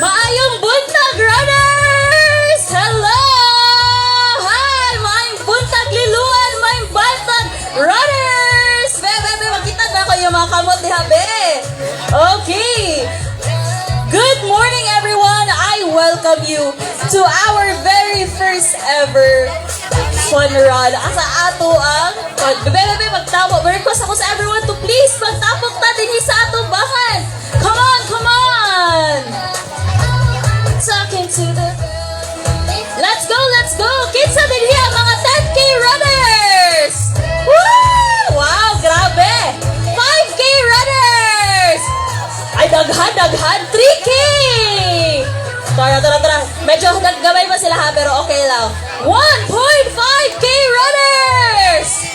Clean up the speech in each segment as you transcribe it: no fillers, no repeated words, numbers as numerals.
Maayong buntag, runners! Hello! Hi! Maayong buntag, Liloan! Maayong buntag, runners! Be, be, be, makita na kayo mga kamot diha, be! Okay! Good morning, everyone! I welcome you to our very first ever fun run. Asa ato ang Bebe, bebe, magtapok. Request ako sa everyone to please magtapok ta dinhi sa atong bahan. Come on, come on! Talking to the Let's go, let's go! Kinsa dinhi ang mga 10K runners! Woo! Wow, grabe! 5K runners! Ay, daghan, daghan! 3K! Tara, tara, tara. Medyo gamay pa sila ha, pero okay lang. 1.5K runners!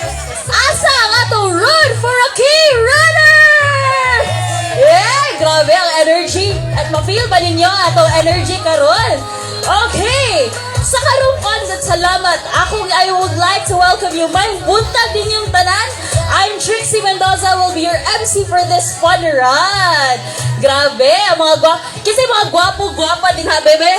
Asa ang atong Run for a K runner? Yeah, grabe ang energy. At ma-feel ba ninyo ang atong energy karon? Okay. Sa karong at salamat. Akong I would like to welcome you. Maayong buntag ninyong tanan. I'm Trixie Mendoza, will be your MC for this fun run. Grabe, ang mga kasi mga gwapo-gwapa din ha, bebe.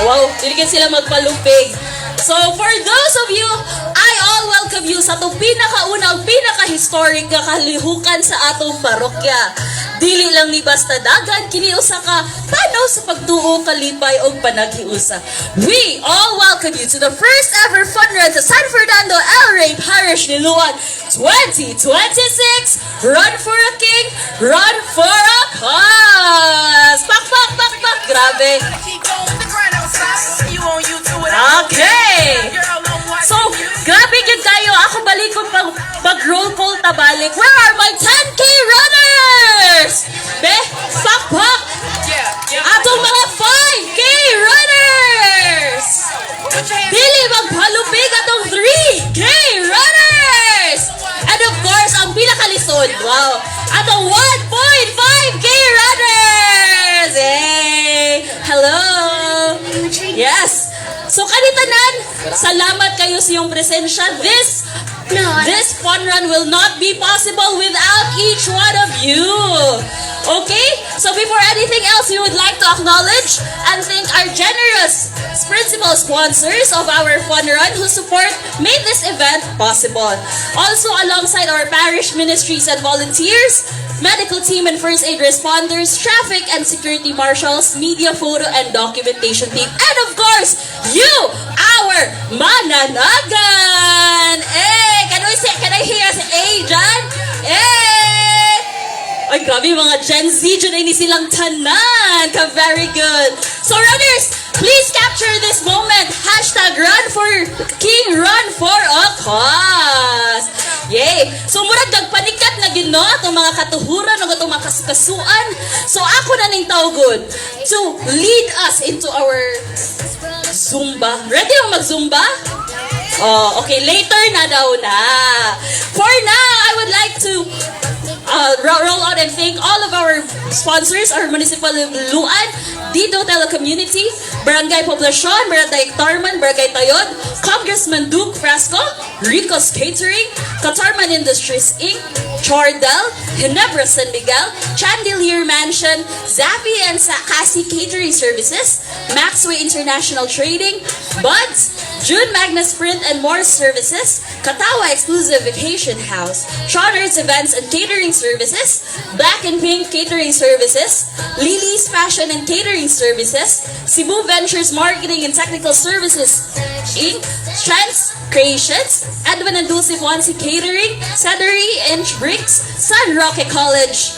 Wow, dili sila magpalupig. So, for those of you, I all welcome you sa atong pinakaunang, pinaka-historic nga kalihukan sa atong parokya. Dili lang ni basta dagan, kini usa ka panaw sa pagtuo, kalipay og panaghiusa. We all welcome you to the first ever fun run sa San Fernando El Rey Parish, Liloan 2026. Run for a King, run for a cause! Pak, pak, pak, pak! Grabe! Okay! So, grabe gyud kayo. Ako balik ko pag, pag roll call tabalik. Where are my 10K runners? Be, pak, pak! Atong mga 5K runners! Dili magpalupig atong 3K runners! And of course, ang pinakalisod, wow, atong 1.5K runners! Yay! Hello! Yes! So kanitanan, salamat kayo sa iyong presensya. This fun run will not be possible without each one of you. Okay? So before anything else, we would like to acknowledge and thank our generous principal sponsors of our fun run whose support made this event possible. Also, alongside our parish ministries and volunteers, medical team and first aid responders, traffic and security marshals, media, photo and documentation team, and of course, you, our mananagan! Hey, can we say, can I hear us A dyan? Hey! Ay, grabe, mga Gen Z, dyan ay ni silang tanan. Ka very good. So, runners, please capture this moment. #RunForKing, run for a cause. Yay! So, murag nagpanikat na gino atong mga katuhuran ug atong mga kasukasuan. So, ako na ning tawgon to lead us into our Zumba. Ready mo mag-Zumba? Oh, okay. Later na daw na. For now, I would like to roll out and thank all of our sponsors, our Municipal Liloan, Dido Telecommunity, Barangay Poblacion, Barangay Tarman, Barangay Tayod, Congressman Duke Frasco, Rico's Catering, Catarman Industries Inc., Chardel, Ginebra San Miguel, Chandelier Mansion, Zafi and Cassie Catering Services, Maxway International Trading, Buds, June Magnus Print and More Services, Katawa Exclusive Vacation House, Shonards Events and Catering Services, Black and Pink Catering Services, Lily's Fashion and Catering Services, Cebu Ventures Marketing and Technical Services. Inc., Trans Creations, Edwin and Dulce Fonsi Catering, Cedary Inch Bricks, San Roque College,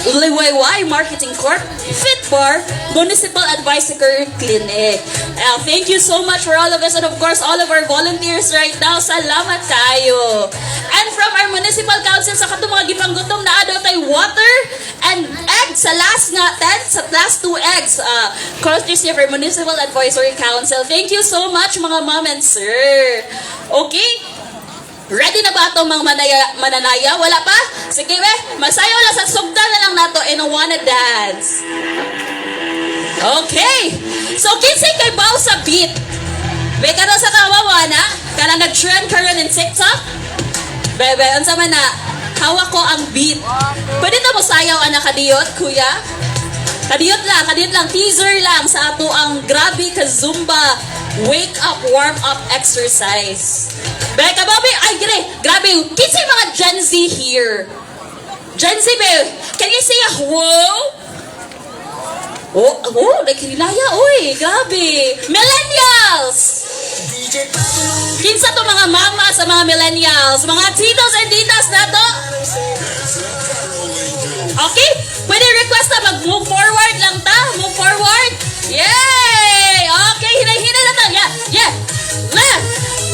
Liwayway Marketing Corp, Fit Bar, Municipal Advisory Clinic. Thank you so much for all of us and, of course, all of our volunteers right now. Salamat kaayo. And from our municipal council, sa katong mga gipanggutom, naa daw tay water and egg sa last nga 10, sa last two eggs. Courtesy of our Municipal Advisory Council. Thank you so much, mga ma'am and sir. Okay? Ready na ba itong mga mananaya? Wala pa? Sige, be. Masayaw lang sa sugdan na lang nato in a wanna dance. Okay. So, kinsay kaibaw sa beat? Be, karon sa kawawa na? Kana nag-trend karon in TikTok? Bebe, unsa man na? "Hawak ko ang beat." Pwede ta mo sayaw ana kadiyot, kuya? Kadiyot lang, kadiyot lang. Teaser lang sa ato ang grabe ka Zumba wake up, warm up exercise. Be, kababi, ay, gre, grabe. Kinsay mga Gen Z here? Gen Z, be, can you say a whoa? Oh, nagkilaya, uy, grabe. Millennials! Kinsa to mga mama sa mga millennials? Mga titos and titas na to? Okay? Pwede request na mag-move forward lang ta? Move forward? Yay! Okay, hinay-hinay na ta. Yeah. Left,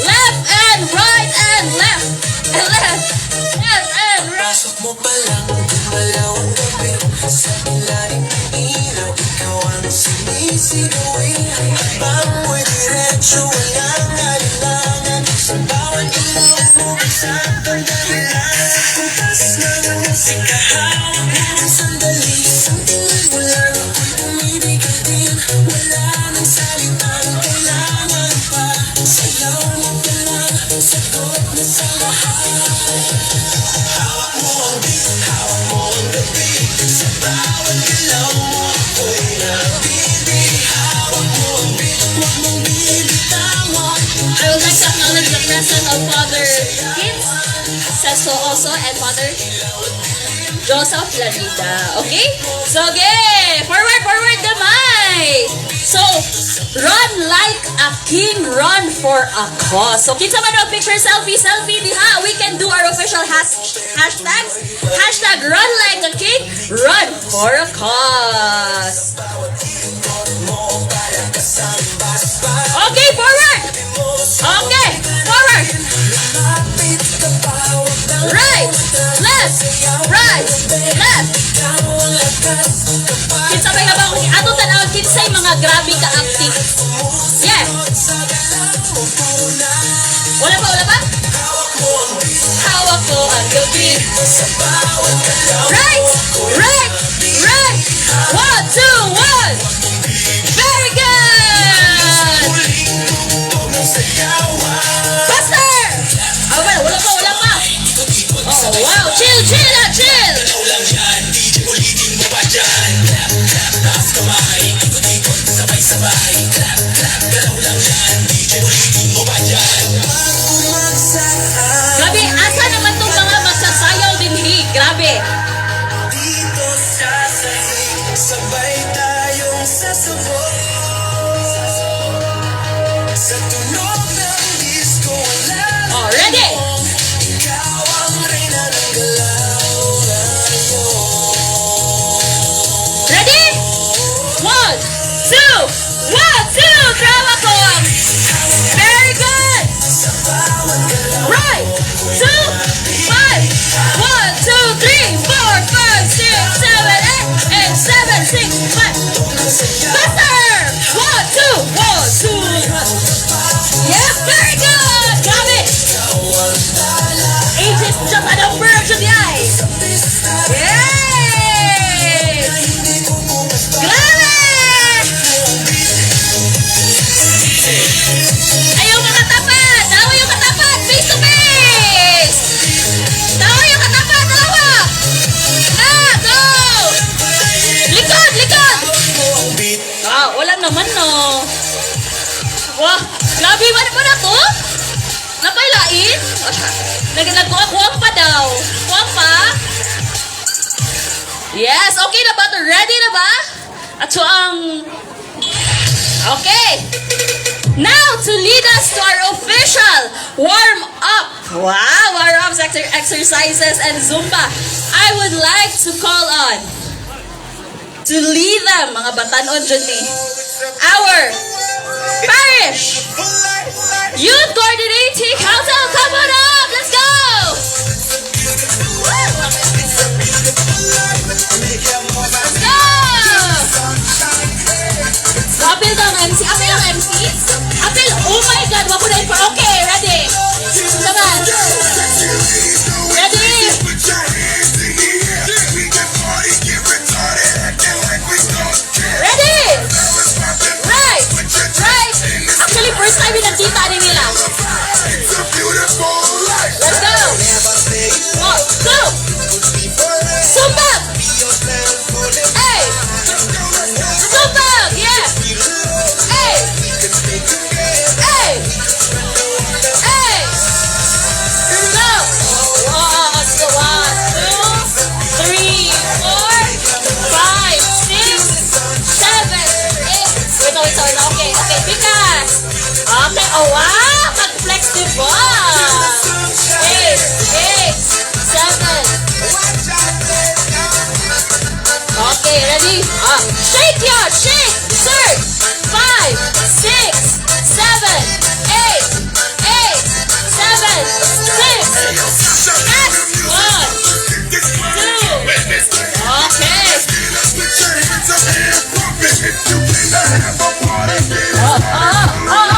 left and right and left. And left, left and right. Pasok mo pa lang, gumalaw ang gabi. Sa ilalim ng ilaw, ikaw ang sumisigaw. Hakbang mo'y diretso, walang alinlangan. Sa bawat galaw mo, bagsak ang dahilan. Sa kumpas ng musika, hawak mo ang sandali. Isang tingin mo lang, ako'y bumibigay din. Wala nang salitang kailangan pa. Sayaw mo pa lang, sagot na sa lahat. Hawak mo ang beat, hawak mo ang gabi. Sa bawat galaw mo, ako'y nabibig. Hawak mo ang beat, huwag mong bibitawan. I would like to acknowledge the presence of Father Kins Seso Oso and Father Joseph Lanida. Okay? So, okay. Forward, forward gamay. So, run like a king, run for a cause. So, kinsa man picture, selfie, selfie diha. We can do our official hashtags. #RunLikeAKing, run for a cause. Okay, forward! Okay, forward! Right, left, right, left. Kinsa may habang ato tan-aw kinsay mga grabe ka active. Yeah. Wala pa, wala pa? Hawak ko ang gabi. Right, right, right. One, two, one. Very good. Faster! Ah, wala, wala pa, wala pa. Oh, wow. Chill, chill, ah, chill. Lang yan, DJ, ulitin mo pa dyan. Clap, clap, taas kamay. Ikot-ikot, sabay-sabay. Clap, clap, galaw lang yan. DJ, ulitin mo pa dyan. Grabe, asa naman tong mga magsasayaw dinhi? Grabe. Dito sa sahig, sabay tayong sasabog. Sa tunog ng disco, wala Oh, ready? Ikaw ang reyna ng galaw ngayon. Ready? One, two, one, two. Trawa ko. Very good. Right, two, five. One, two, three, four, five, six, seven, eight, and seven, six, five. Faster! One, two, one, two. Yeah, very good. Grabe. Age is just a number to the eye. Yay! Grabe! Ayaw makatapat! Dalawa yung katapat! Face to face! Dalawa yung katapat! Dalawa! Ah, go! Likod! Likod! Ah, wala naman, no. Wah, grabe man mo na to? Napailain? Nagkuha pa daw. Kuha pa? Yes, okay na ba to? Ready na ba? At so ang... Okay. Now, to lead us to our official warm-up. Wow, warm-ups, exercises, and Zumba. I would like to call on, to lead them, mga batanon dyan ni, our Parish Youth Coordinating Council. Come on up! Let's go! Let's go! So, apil daw ang MC. Apil ang MC? Apil! Oh my God! Wako na info. Okay, ready? Naman. Ready? Put your hands in the air. We can party, get retarded, acting like we don't care. Ready? Fellas poppin', Right! put your Right! drinks in the Actually, first time yung nagkita ni nila. It's a beautiful life. Let's go! One, two! Zumba! Hey! Zumba! Yeah! Hey! Hey! Hey! Go! One, go. One, two, three, four, five, six, seven, eight. Wait, wait, wait. Okay. Pikas. Okay. Oh, wow! Mag-flex, diba? Eight, eight, seven. Okay, ready? Ah, shake ya! Shake! Surge! Five, six, seven, eight, eight, seven, six. Yes! One, two. Okay. Put your hands up and pump it. If you came to have a party, get Oh,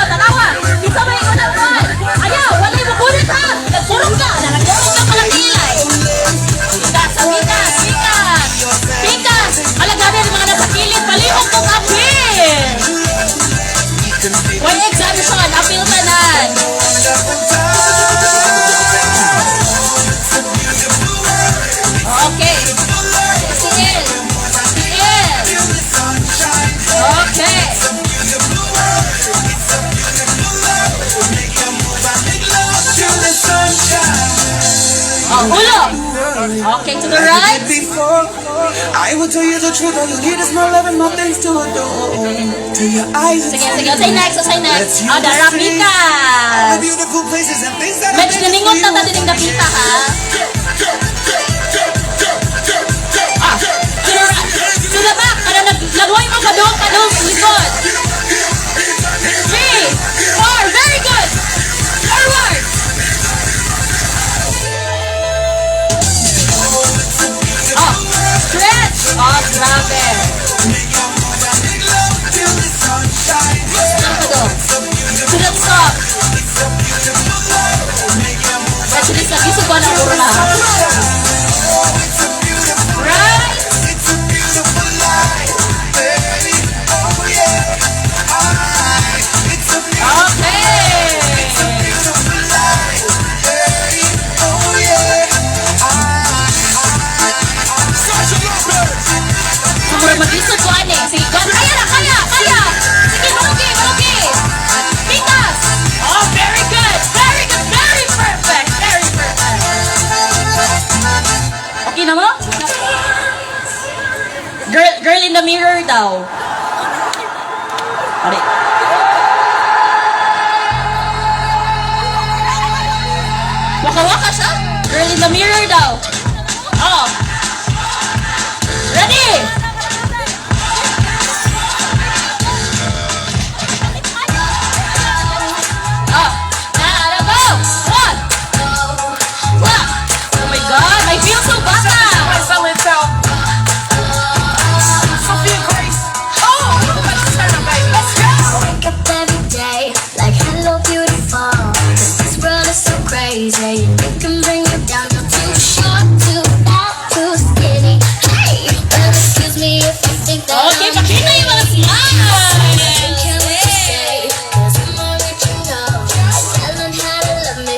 tanawa. Kita may unang one. Ayaw, walay mo kunit ha. Nagpurong ka. Nagpurong ka pala kilay. Pikas, pikas, pikas. Pikas. Alagari ang mga nasa kilid. Palihog kong apil. Way exemption. Apil tanan. Okay. Si El. Si El. Okay. Oh, ulo. Okay, to the right. Before I will tell you the truth, all you need is my love and my things to adore. To your eyes, Sige, sige. Unsay next? Unsay next? Oh, dara all the pikas. Beautiful places and things that I Medyo naningot na ta dining dapita ha. Go, go, go, go, go, go, Ah, go. to the right. To the back. Para naglagway mo padung padung likod. Three, four, very good. Forward. Oh, stretch. Oh, grabe. Padung. To the top. Actually, sa giso ko na puro na. Right. It's a beautiful life, baby. Oh yeah. It's a beautiful life, baby. Oh yeah. Sasha Lopez. Mura mag-isod ko ani. Sige, go. Kaya na, kaya, kaya. Sige, malugi, malugi. Pitas. Oh, very good. Very good. Very perfect. Very perfect. Okay na mo? Girl, girl in the mirror daw. Pare. Waka-waka siya? Girl in the mirror daw. Oh. Ready? Oh. Now, go! One! One! Oh my God! I feel so bata! Sophia Grace. Oh, you about to turn up, baby. Let's go. Wake up every day like hello beautiful. 'Cause this world is so crazy and you can bring it down. You're too short, too fat, too skinny. Hey, well excuse me if you think that Okay, I'm pakita yung mga smile! Don't care what you say, 'cause I'm original. I learned how to love me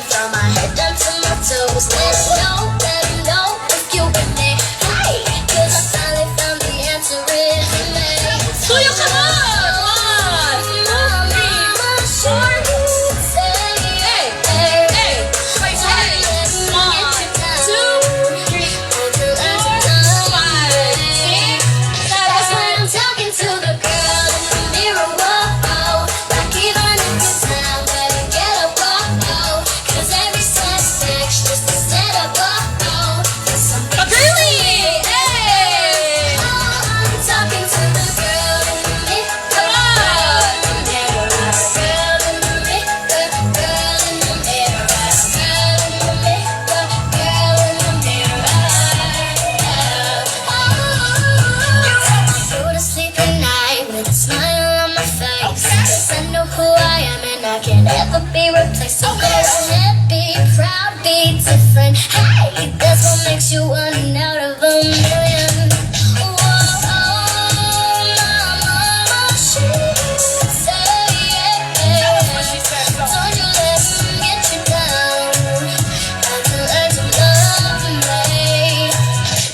be replaced. So go ahead, be proud, be different. Hey, that's what makes you one out of a million. Whoa, my mama, she say, Tell us what she said, so. "Don't you let 'em get you down. Got to learn to love me."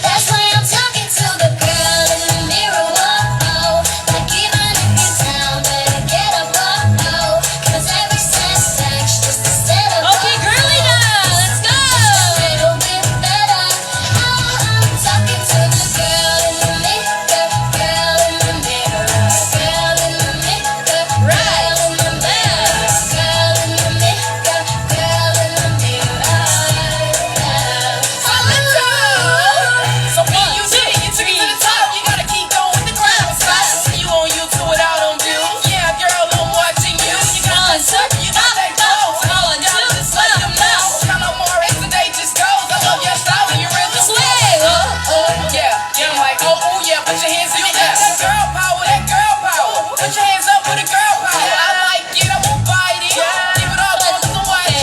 That's why I'm talking to the girl in the mirror. Whoa, like even if you're down, better get up. Whoa, 'cause every setback's just a setup. Okay, girly na! Let's go! Just a little bit better. Oh, I'm talking to the girl in the mirror, girl in the mirror, girl in the mirror, Right, girl in the mirror, girl in the mirror, girl in the mirror. So me, you did it, you took it to the top. You gotta keep going with the grind. Stop. See you on YouTube with all them views. Yeah, girl, I'm watching you. You got One, that two, you got that glow. one, two, Just let them know. Count on more as the day just goes. I love your style and your rhythm. Sway! Oh. Yeah, I'm like, oh, ooh, yeah, put your hands in the air. That girl power. Put your hands up for the girl power. I like it, I won't bite it. Give it all to the white.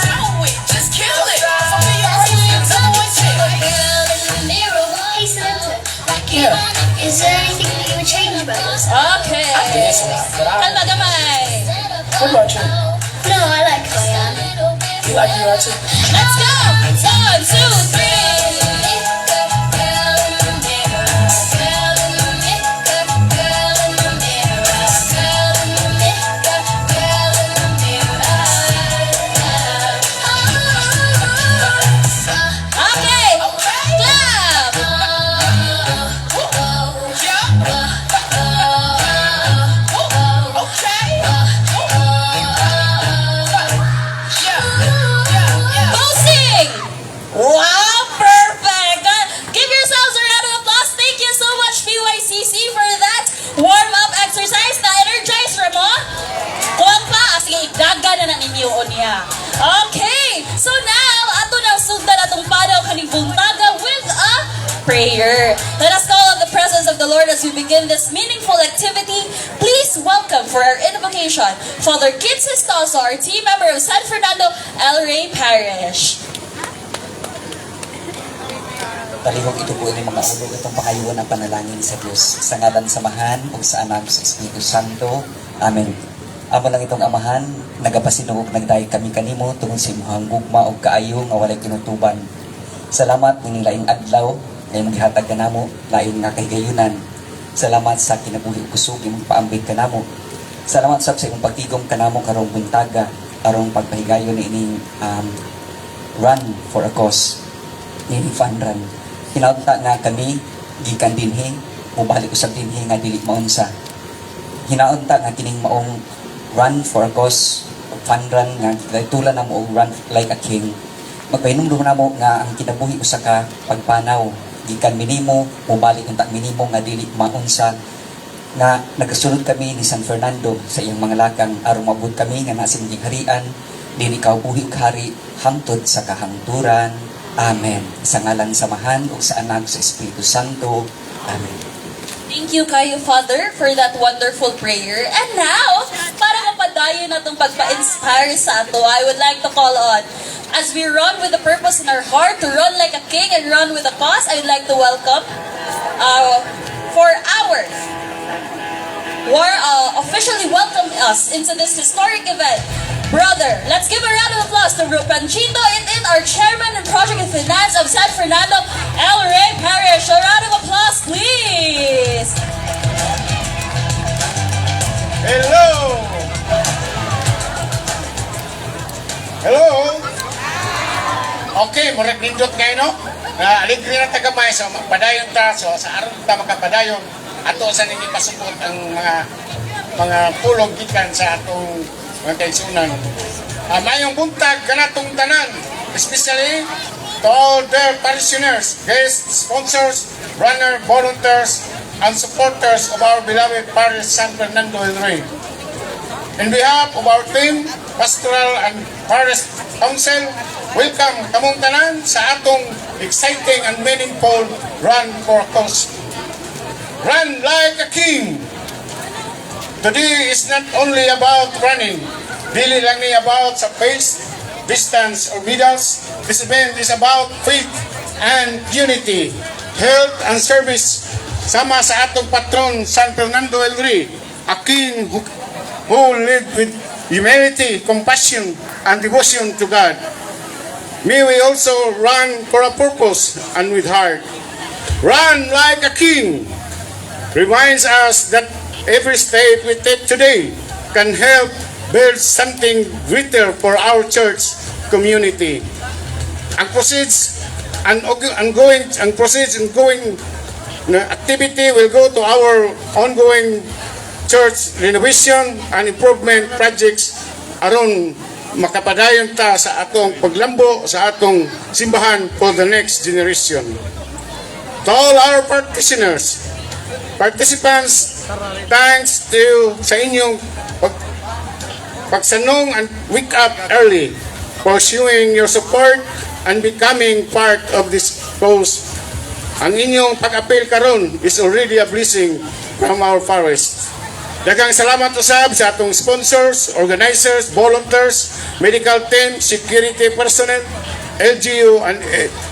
Do it, just kill it. Sophia That's Grace, why I'm you talking know to the it. girl in the mirror. Hey, Samantha, like even, is there anything that you would change about yourself? Okay. Guess not, but I. Kalma gamay. What about you? No, I like who I am. You like you are too? Let's go! One, two, three! Girl in the mirror, girl in the mirror, girl in the mirror, girl in the mirror, girl in the mirror. Okay! Clap! Posing! Wow, perfect! Give yourselves a round of applause. Thank you so much, PYCC, for that warm-up exercise. Na-energize ra mo? Kuwang pa? Ah, sige, igaga na na ninyo niya. Okay, so now, ato na sundan atong panaw kaning buntaga with a prayer. Let us call on the presence of the Lord as we begin this meaningful activity. Please welcome for our invocation, Father Kit Sistoso, our team member of San Fernando El Rey Parish. Palihog ituko inyong mga ulo atong pangayuon ang panalangin sa Dios. Sa ngalan sa Amahan ug sa Anak sa Espiritu Santo. Amen. Amo langitnong Amahan, nagapasinuog nagdayeg kami kanimo tungod sa imong gugma ug kaayo nga walay kinutuban. Salamat nining laing adlaw nga imong gihatag kanamo, lain nga kahigayunan. Salamat sa kinabuhi ug kusog imong paambit kanamo. Salamat sab sa imong pagtigom kanamo karong buntaga aron pagpahigayon niining run for a cause nining fun run. Hinaunta nga kami gikan dinhi, mubalik usab dinhi nga dili maunsa. Hinaunta nga kining maong run for a cause, fun run nga tulan na mo og Run Like a King. Magpahinumdum namo nga ang kinabuhi usa ka pagpanaw gikan minimo mubalik unta minimo nga dili maunsa nga nagasunod kami ni San Fernando sa iyang mga lakang aron maabot kami nga nasa imong harian din ikaw buhi ug hari hangtod sa kahangturan. Amen. Sa ngalan sa Amahan ug sa Anak sa Espiritu Santo. Amen. Thank you kayo, Father, for that wonderful prayer. And now, para mapadayon natong pagpa-inspire sa ato, I would like to call on, as we run with the purpose in our heart, to run like a king and run with a cause, I would like to welcome for our war officially welcome us into this historic event. Brother, let's give a round of applause to Bro Panchito Itin, our chairman and project and finance of San Fernando El Rey Parish. A round of applause, please. Hello! Hello! Okay, murag nindot kayo, no? Na aligre na tagamay, so magpadayon ta, so sa aron ta makapadayon, ato sa ninyo pasupot ang mga pulong gikan sa atong mga kaigsunan. Mayong buntag kanatong tanan, especially to all their parishioners, guests, sponsors, runner, volunteers, and supporters of our beloved parish San Fernando El Rey. In behalf of our team, Pastoral and Parish Council, welcome kamong tanan sa atong exciting and meaningful Run for a Cause. Run Like a King! Today is not only about running. Dili lang ni about sa pace, distance, or medals. This event is about faith and unity, health and service. Sama sa atong patron, San Fernando El Rey, a king who lived with humility, compassion, and devotion to God. May we also run for a purpose and with heart. Run like a king reminds us that every step we take today can help build something greater for our church community. Ang proceeds and going na activity will go to our ongoing church renovation and improvement projects aron makapadayon ta sa atong paglambo sa atong simbahan for the next generation. To all our practitioners, participants, thanks to sa inyong pagsanong and wake up early, pursuing your support and becoming part of this cause. Ang inyong pag-apil karon is already a blessing from our parish. Daghang salamat usab sa atong sponsors, organizers, volunteers, medical team, security personnel, LGU, and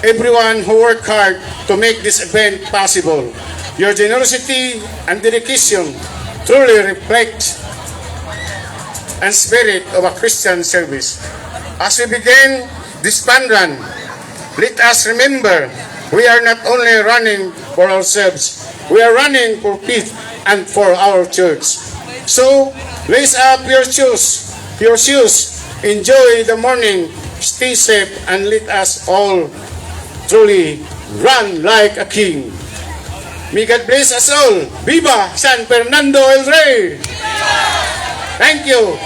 everyone who worked hard to make this event possible. Your generosity and dedication truly reflect and spirit of a Christian service. As we begin this fun run, let us remember we are not only running for ourselves, we are running for peace and for our church. So, lace up your shoes, enjoy the morning, stay safe, and let us all truly run like a king. May God bless us all. Viva San Fernando El Rey! Thank you.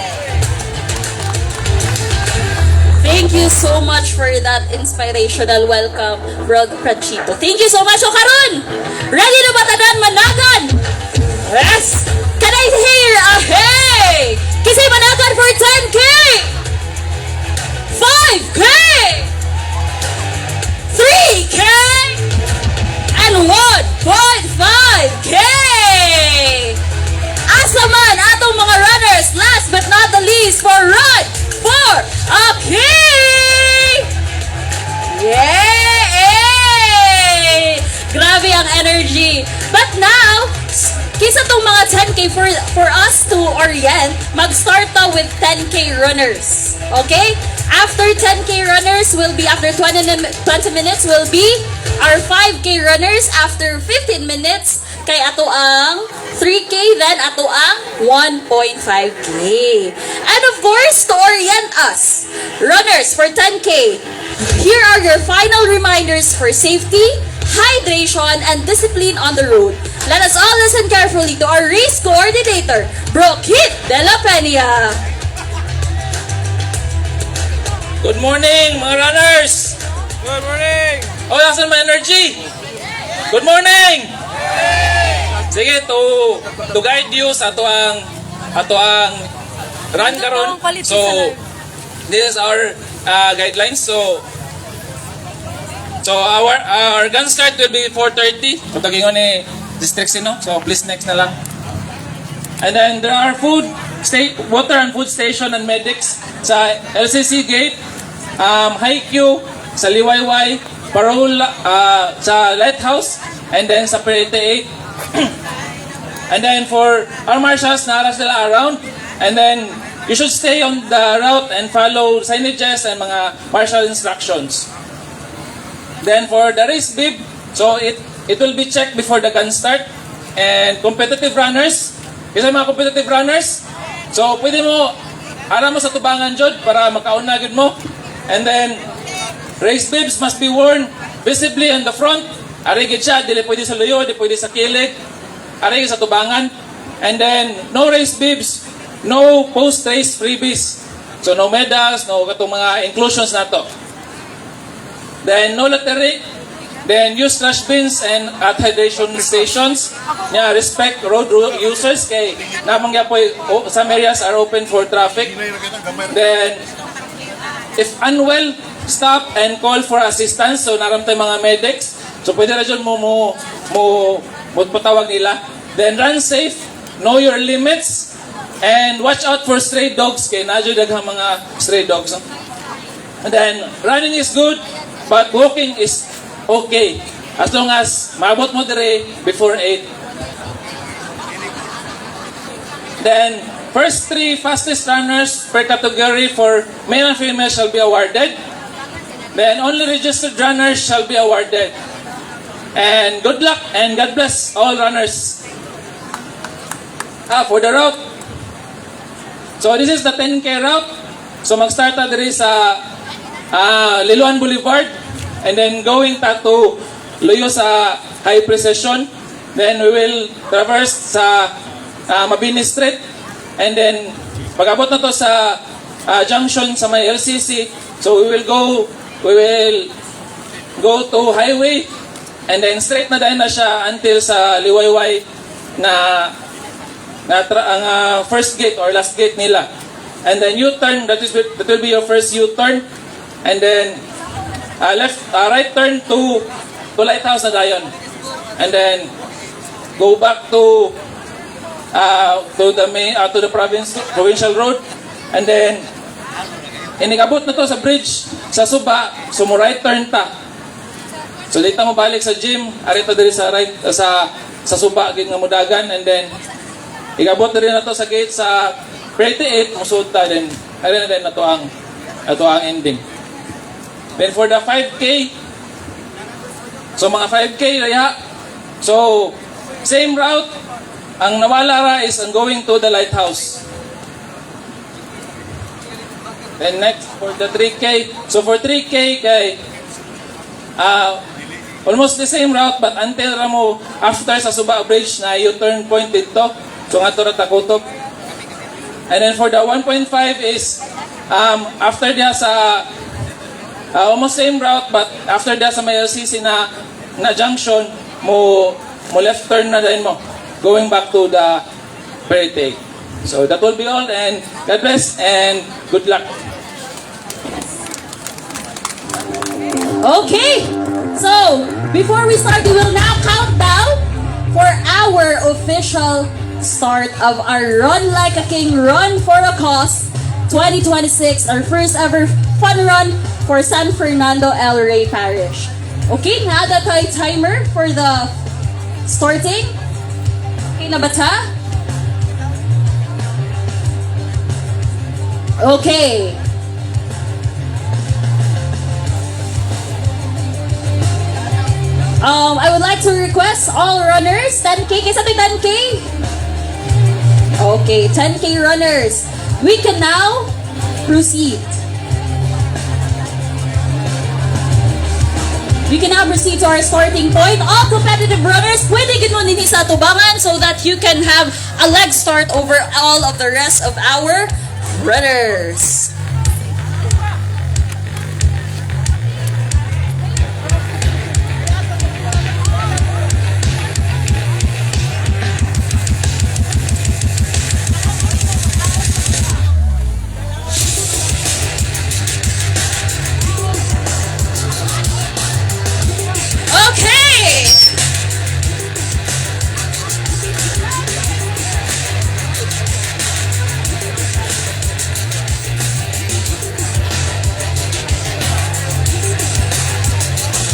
Thank you so much for that inspirational welcome, Bro Franchito. Thank you so much. O karon, ready na ba tanan managan? Yes! Can I hear a hey? Kinsay managan for 10K? 5K? 3K? And 1.5K! Asa man atong mga runners, last but not the least, for Run for a King! Yay! Grabe ang energy. But now, kinsa tong mga 10K for us to orient, mag-start ta with 10K runners. Okay? After 10K runners will be, after 20 minutes will be our 5K runners. After 15 minutes, kay ato ang 3K, then ato ang 1.5K. And of course, to orient us, runners for 10K, here are your final reminders for safety, hydration, and discipline on the road. Let us all listen carefully to our race coordinator, Bro Kit De La Peña. Good morning, mga runners! Good morning! Oh, asan mga energy? Good morning! Sige, to guide you sa ato ang run karon. So, this is our guidelines. So our gun start will be 4:30. Ito ni District Sino. So please, next na lang. And then there are food, state, water and food station and medics sa LCC gate, High Q, sa Liwayway, Parole, sa Lighthouse, and then sa Pier 88. And then for our marshals, naa ra sila around. And then you should stay on the route and follow signages and mga marshal instructions. Then for the race bib, so it will be checked before the gun start. And competitive runners, isa mga competitive runners, so pwede mo, ara mo sa tubangan jud para makauna gud mo. And then race bibs must be worn visibly on the front. Ari gid siya, dili pwede sa luyo, dili pwede sa kilid. Ari sa tubangan. And then no race bibs, no post-race freebies. So no medals, no katong mga inclusions nato. Then no lottery. Then use trash bins and at hydration stations. Yeah, respect road users kay namang po some areas are open for traffic. Then if unwell, stop and call for assistance. So naa ra tay mga medics. So pwede ra jud mo mo patawag nila. Then run safe, know your limits. And watch out for stray dogs kay naa jud daghang mga stray dogs, no? And then running is good, but walking is okay. As long as maabot mo dire before 8. Then, first three fastest runners per category for male and female shall be awarded. Then, only registered runners shall be awarded. And good luck and God bless all runners. Ah, for the route. So, this is the 10K route. So, mag-start ta diri sa Liloan Boulevard and then going ta to Luyo sa High Precision. Then we will traverse sa Mabini Street and then pag-abot na to sa junction sa may LCC, so we will go to highway and then straight na dayon na siya until sa Liwayway na ang first gate or last gate nila. And then U-turn, that will be your first U-turn. And then left right turn to Lighthouse na dayon. And then go back to the main to the provincial road and then inig-abot na to sa bridge sa Suba, so mo right turn ta. So dito mo balik sa gym, ari to diri sa right sa Suba gid nga mudagan and then igabot diri na to sa gate sa 38, musud ta, then ari na din na to ang ending. Then for the 5K, so mga 5K raya, so same route, ang nawala ra is ang going to the lighthouse. Then next for the 3K, so for 3K kay almost the same route but until ra mo after sa Suba Bridge na U-turn point dito. So nga to ra takutob. And then for the 1.5 is after diha sa almost same route but after diha sa may LCC na junction mo left turn na din mo going back to the Perite. So that will be all and God bless and good luck. Okay, so before we start, we will now count down for our official start of our Run Like a King Run for a Cause 2026, our first ever fun run for San Fernando El Rey Parish. Okay, naa na tay timer for the starting. Okay na ba ta? Okay. I would like to request all runners, 10K, kinsa to'y 10K? Okay, 10K runners. We can now proceed. We can now proceed to our starting point. All competitive runners, pwede gid mo dinhi sa atubangan so that you can have a leg start over all of the rest of our runners. Okay!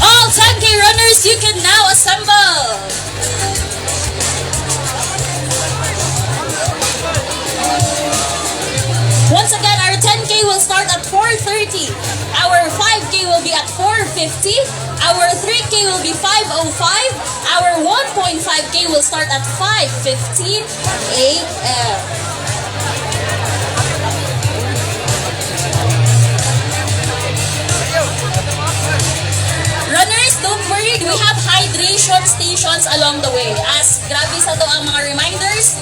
All 10K runners, you can now assemble. Once again, our 10K will start at 4:30. Our 5K will be at 4:50. Our 3K will be 5:05. Our 1.5K will start at 5:15 a.m. Runners, don't worry. We have hydration stations along the way. As grabe sa to ang mga reminders,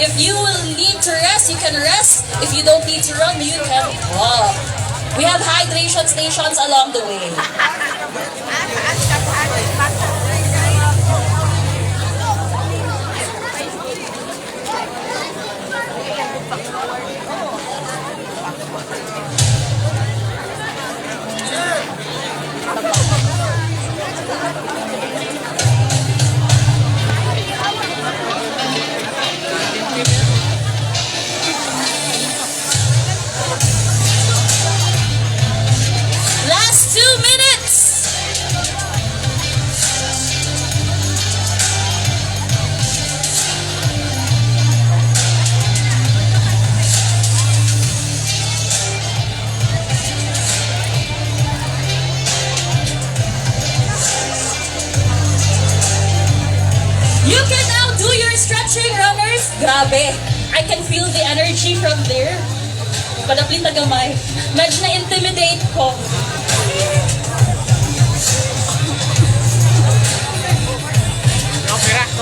if you will need to rest, you can rest. If you don't need to run, you can walk. We have hydration stations along the way. You can now do your stretching, runners. Grabe. I can feel the energy from there. Padaplit na gamay. Medyo na-intimidate ko.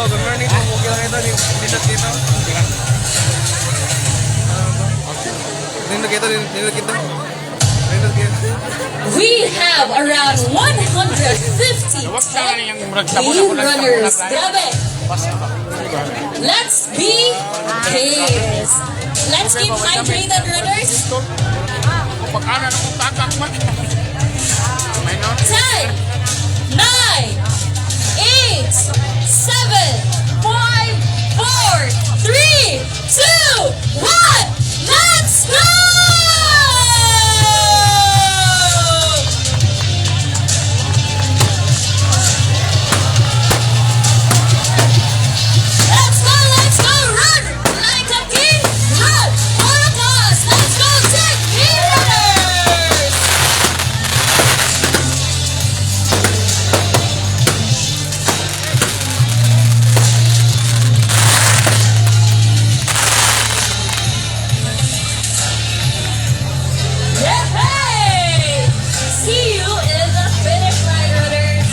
Oh, good morning po. Okay lang ito. Nindot dito. Nindot dito. Nindot dito. Nindot dito. We have around 150 10K runners. Grabe. Let's be kings. Let's keep hydrated, runners. Pag-ana na kong tagak man. May non. 10, 9, 8, 7, 5, 4, 3, 2, 1. Let's go! Let's go, let's go, run like a king, run for a cause. Let's go, 10K runners! Yay! See you in the finish line, runners.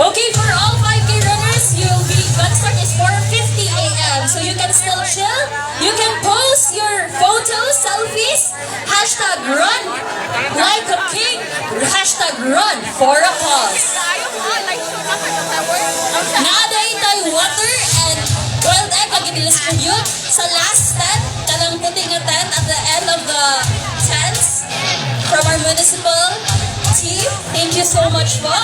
Okay, for all 5K runners, you'll be gun start is 4:50 a.m. So you can still chill. You can post your photos, selfies, #RunLikeAKing, #RunForACause. Naa diay tay water and boiled egg ang distribute sa last tent, kanang puti nga tent at the end of the tents from our municipal team. Thank you so much po.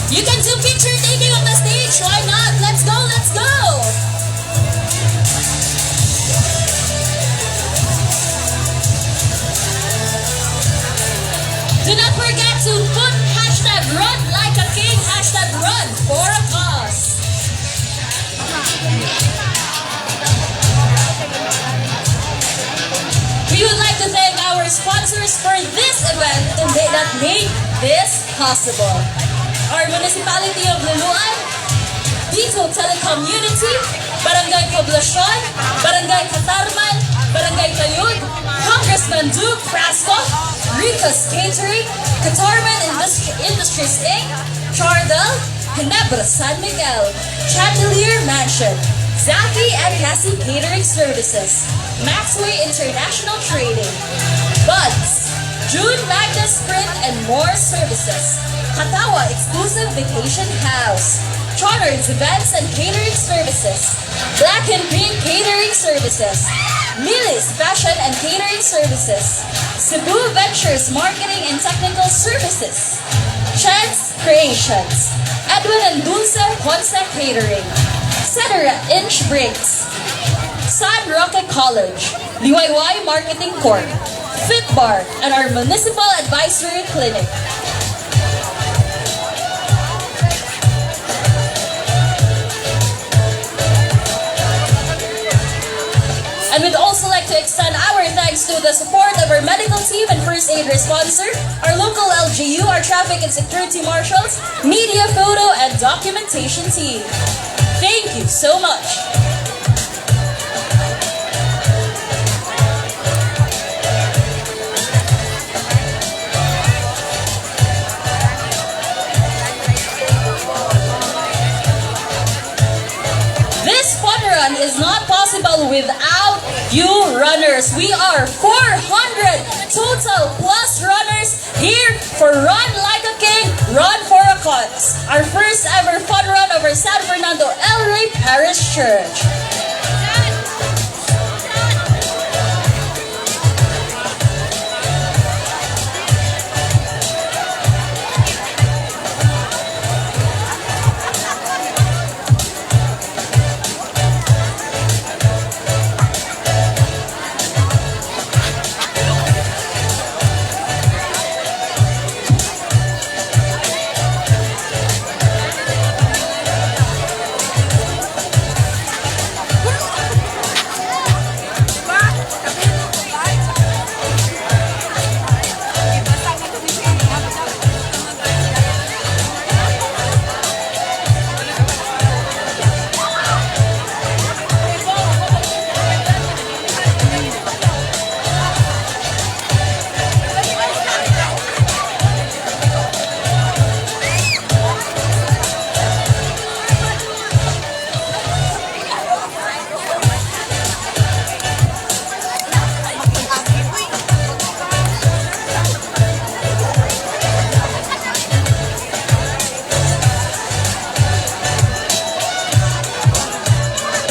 You can do picture taking on the stage. Why not? Let's go, let's go. Do not forget to put #RunLikeAKing, #RunForACause. We would like to thank our sponsors for this event that made this possible. Our Municipality of Luluan, Dito Telecom Unity, Barangay Poblacion, Barangay Catarman, Barangay Tayud, Congressman Duke Frasco, Rica's Catering, Catarman Industries Inc., Chardel, Ginebra San Miguel, Chandelier Mansion, Zaki and Cassie Catering Services, Maxway International Trading, Buds, June Magnus Print and More Services, Katawa Exclusive Vacation House, Chartered Events and Catering Services, Black and Pink Catering Services, Millie's Fashion and Catering Services, Cebu Ventures Marketing and Technical Services, Chance Creations, Edwin and Dulce Ponce Catering, Cetera Inch Bricks, San Roque College, DIY Marketing Corp, Fit Bar, and our Municipal Advisory Clinic. And we'd also like to extend our thanks to the support of our medical team and first aid responder, our local LGU, our traffic and security marshals, media photo and documentation team. Thank you so much. This fun run is not possible without you runners. We are 400 total plus runners here for Run Like a King, Run for a Cause. Our first ever fun run over San Fernando El Rey Parish Church.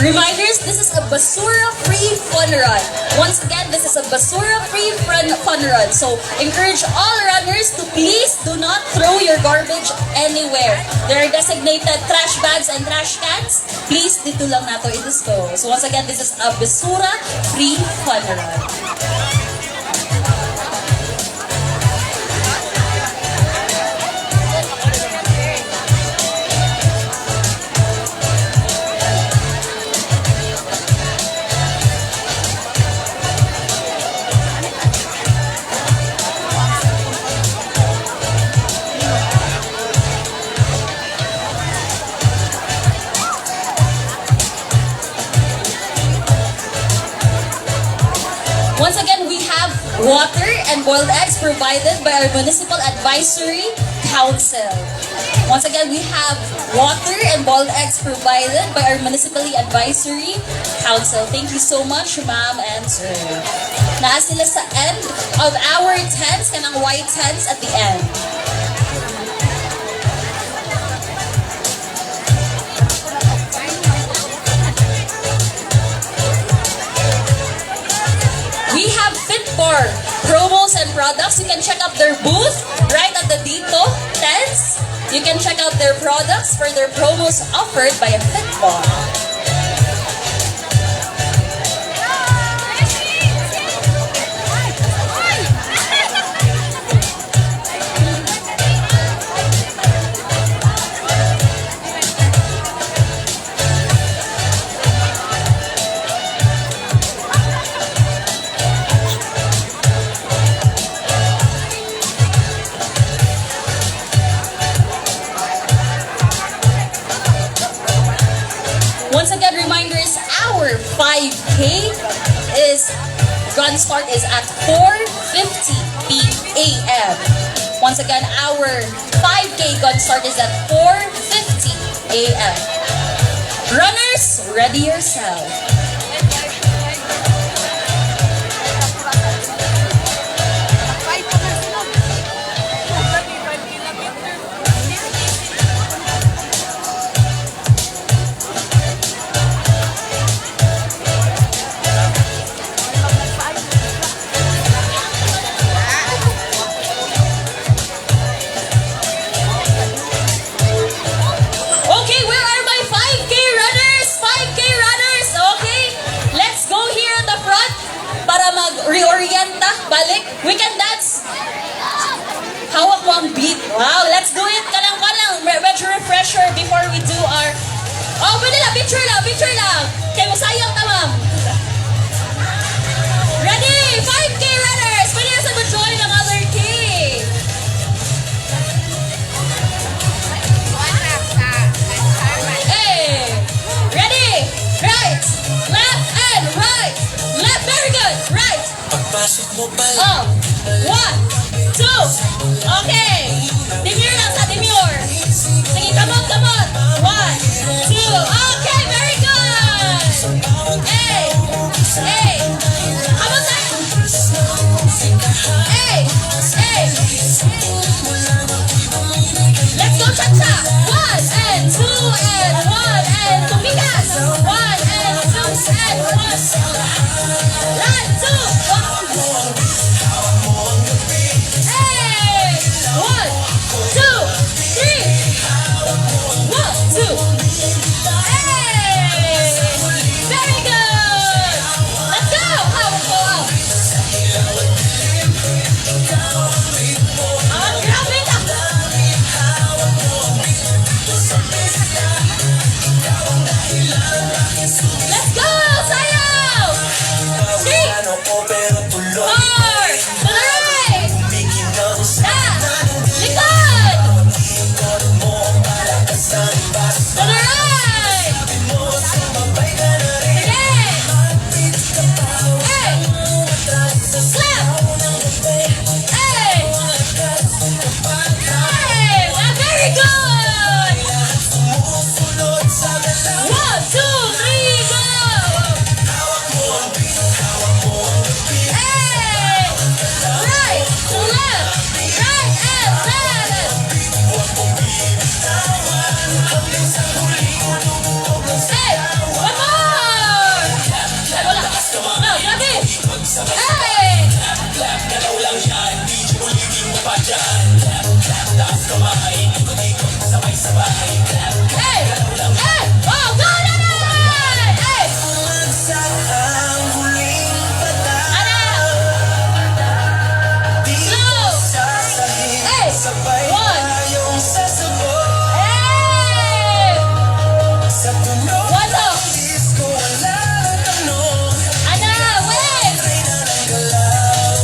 Reminders, this is a basura-free fun run. Once again, this is a basura-free fun run. So, encourage all runners to please do not throw your garbage anywhere. There are designated trash bags and trash cans. Please, didto lang nato i-dispose. So, once again, this is a basura-free fun run. Once again, we have water and boiled eggs provided by our Municipal Advisory Council. Once again, we have water and boiled eggs provided by our Municipal Advisory Council. Thank you so much, ma'am and sir. Naa sila sa end of our tents, kanang white tents at the end. We have Fitbar promos and products. You can check out their booth right at the Dito tents. You can check out their products for their promos offered by a Fitbar. Once again, reminders, our 5K is gun start is at 4:50 a.m. Once again, our 5K gun start is at 4:50 a.m. Runners, ready yourself. Okay, where are my 5K runners? 5K runners, okay? Let's go here at the front para mag-reorienta, balik. We can dance. Hawak mo ang beat. Wow, let's do it. Kanang kanang medyo refresher before we do our. Oh, pwede lang, picture lang, picture lang. Kay musayaw ta, ma'am. Ready? 5K runners! Pwede na sa mo-join ang other K. Hey! Ready? Right, left, and right. Left, very good. Right. Pagpasok mo pa Oh, one, two. Okay. Demure lang sa demure. Sige, come on, come on. One, two. Okay, very good. Hey, hey. Come on, tayo. Hey, hey. Let's go, cha-cha. One and two and one and tumigas. One and two and one. One, two, one. Hey! One, two, three. One, two. Hey! Very good. Let's go. Hawak ko. Ah, grabe ka. Let's go! Sayaw! Three, Ano ko pero tuloy four, to the right! Umikinang sa Left! Likod! Ikot mo ang palakas ang bas To the right! Mo sumabay ka na rin Sige! Hey! Clap! Hey! Hey! Ah, very good! Sumusunod sa galaw. One, two, three, go! Hey! Hey! Hey! Oh, go na na! Hey! Bumagsak ang huling patak. Ana! Di Slow! sasahig. Hey! Sabay One. Tayong sasabog. Hey! Sa tunog One, two. Ng disco, wala nang tanong. Ana, wait! Ay na ng galaw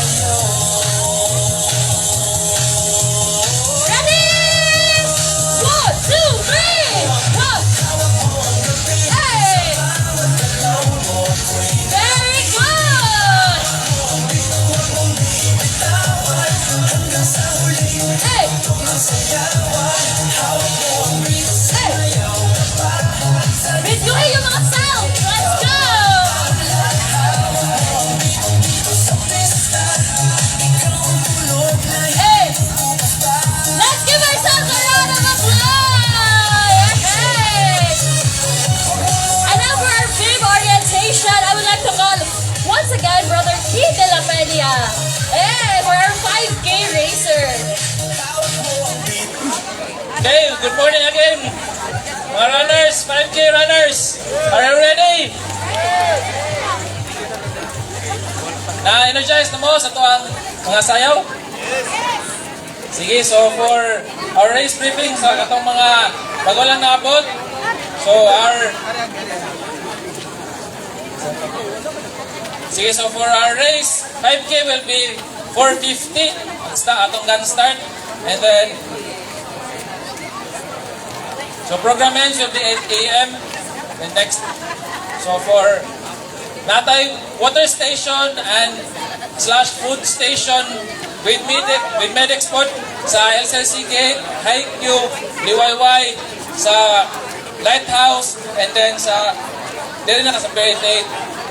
ngayon. Ready? One, two, three! One! Hey! Very good! Hey! Hey! Videohin yung mga sound! Let's go! Hey! Let's give ourselves a round of applause! Hey! And now for our big orientation, I would like to call once again Brother Keith De La Peña. Hey, for our 5K racer. Okay, good morning again. Mga runners, 5K runners, are you ready? Na-energize na mo sa atoang mga sayaw? Sige, so for our race briefing sa katong mga bago lang naabot, sige, so for our race, 5K will be 4:50 ang atong gun start. And then so program ends will be 8 a.m. The next, so for natay water station and slash food station with medic spot sa LCC Gate, High Q, Liwayway, sa Lighthouse, and then sa diri na ka sa Perry.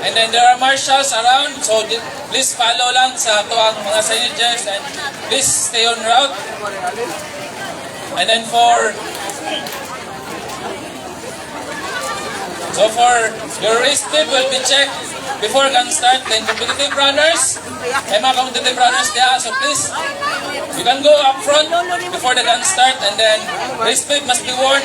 And then there are marshals around, so please follow lang sa atoang mga signages and please stay on route. And then for your race bib will be checked before gun start. Then competitive runners, may mga competitive runners there, so please, you can go up front before the gun start, and then race bib must be worn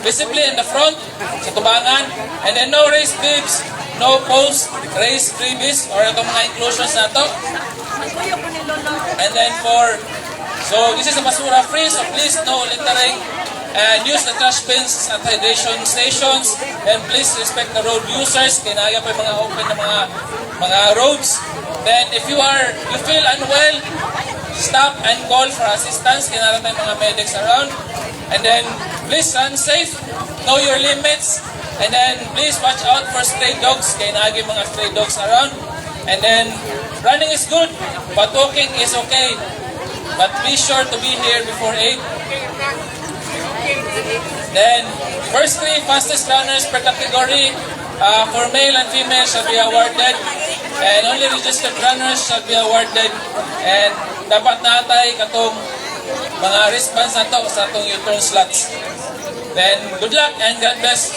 visibly in the front, sa tubangan, and then no race bibs, no post race freebies, or itong mga inclusions na to. And then so this is a basura free, so please no littering and use the trash bins at hydration stations, and please respect the road users, kaya naa pa yung mga open na mga roads. Then if you feel unwell, stop and call for assistance, kaya naa tayong mga medics around. And then please run safe, know your limits, and then please watch out for stray dogs, kaya naa mga stray dogs around. And then running is good, but walking is okay. But be sure to be here before 8. Then, first three fastest runners per category for male and female shall be awarded. And only registered runners shall be awarded. And dapat natay katong mga wristbands na to sa atong U-turn slots. Then, good luck and God bless,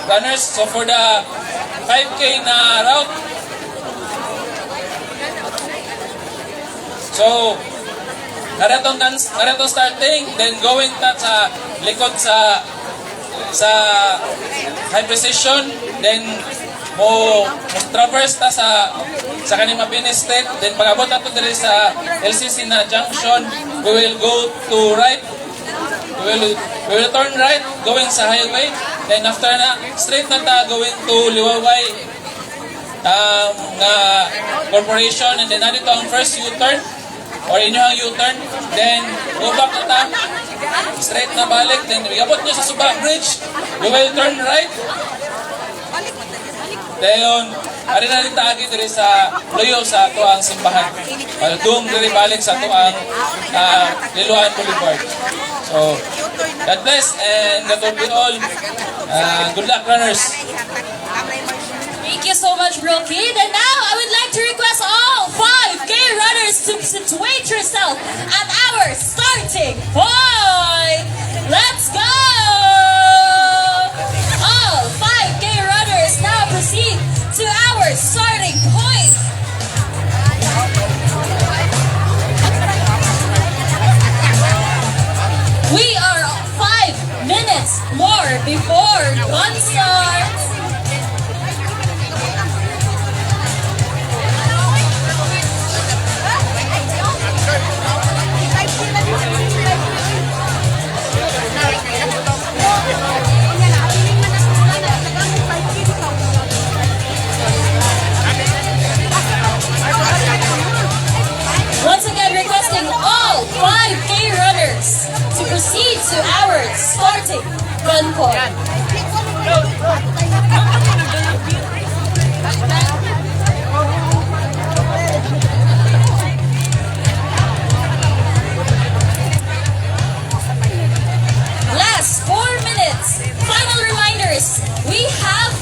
runners. So for the 5K na route, so karatong starting, then going ta sa likod sa high precision, then mo traverse ta sa kaning Mabini Street, then pag-abot nato diri sa LCC na junction, we will go to right, we will turn right going sa highway, then after na straight na ta going to Liwayway nga corporation, and then nandito ang first U-turn or inyong U-turn, then go back na ta straight na balik, then abot nyo sa Suba Bridge, we will turn right. Dayon, ari na rin taagi diri sa luyo sa atoang simbahan. Dung diri balik sa atoang Liloan Boulevard. So, God bless and that will be all. Good luck, runners. Thank you so much, Bro Kid. And now, I would like to request all 5K runners to situate yourself at our starting point. Let's go! All 5K runners now proceed to our starting point. gun call. Last 4 minutes. Final reminders. We have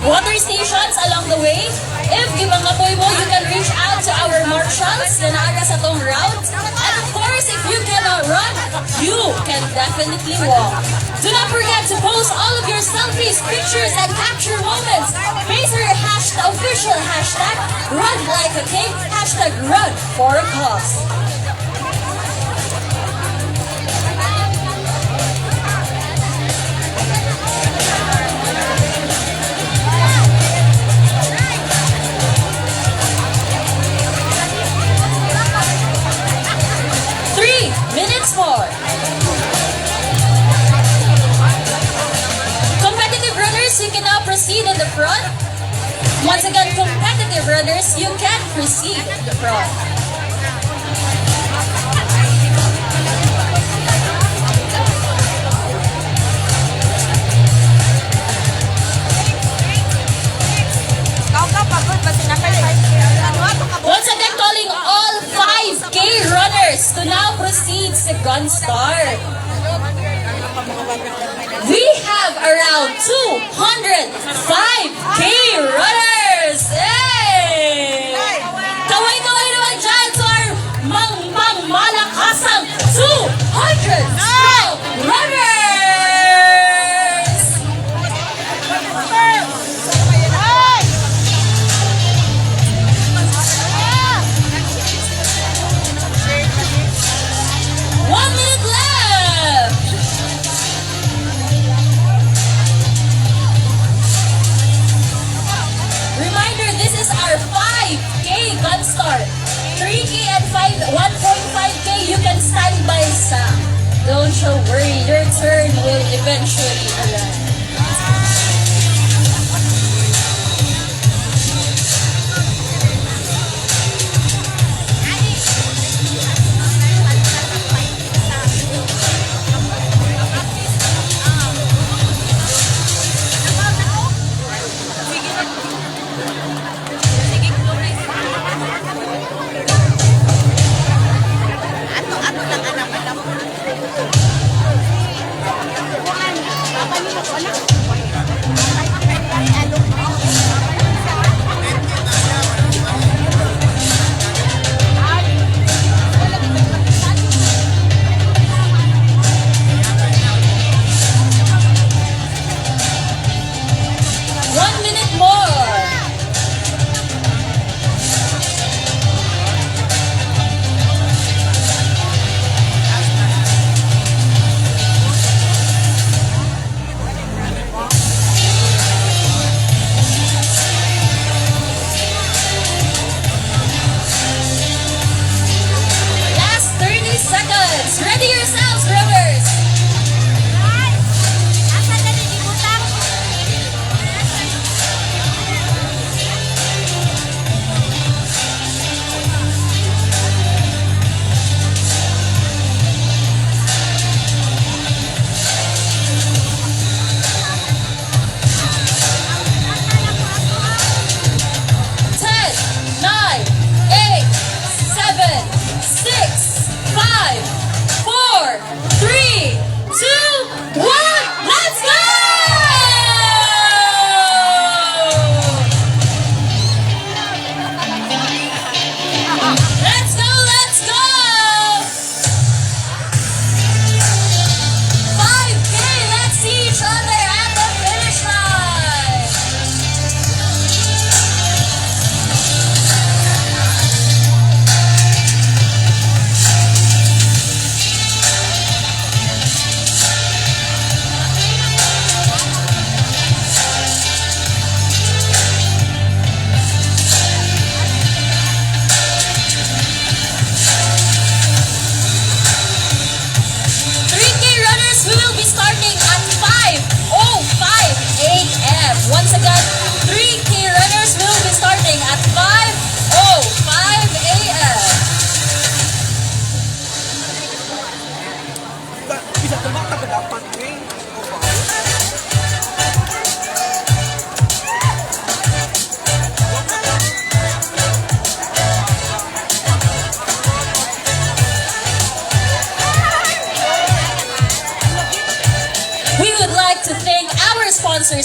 water stations along the way. If gimangapoy mo, you can reach out to our marshals na naa sa atong route. And of course, if you cannot run, you can definitely walk. Do not forget to post all of your selfies, pictures, and capture moments. Base your hashtag, official #RunLikeAKing, #RunForACause. 3 minutes more. Competitive runners, you can now proceed in the front. Once again, competitive runners, you can proceed in the front. Ikaw ka pagod ba sinakay 5K? Ano ato ka? Once again, calling all 5K runners to now proceed sa gun start. We have around 205K runners! Hey! Kaway-kaway naman dyan to our mang-mang malakasang 200 strong runners! Ay! 1 minute left! Reminder, this is our 5K gun start. 3K and 5, 1.5K, you can stand by sa. Don't you worry, your turn will eventually arrive. Sige, Chloe. Ato, ato lang anak, anak. Kuan, papa ni mo.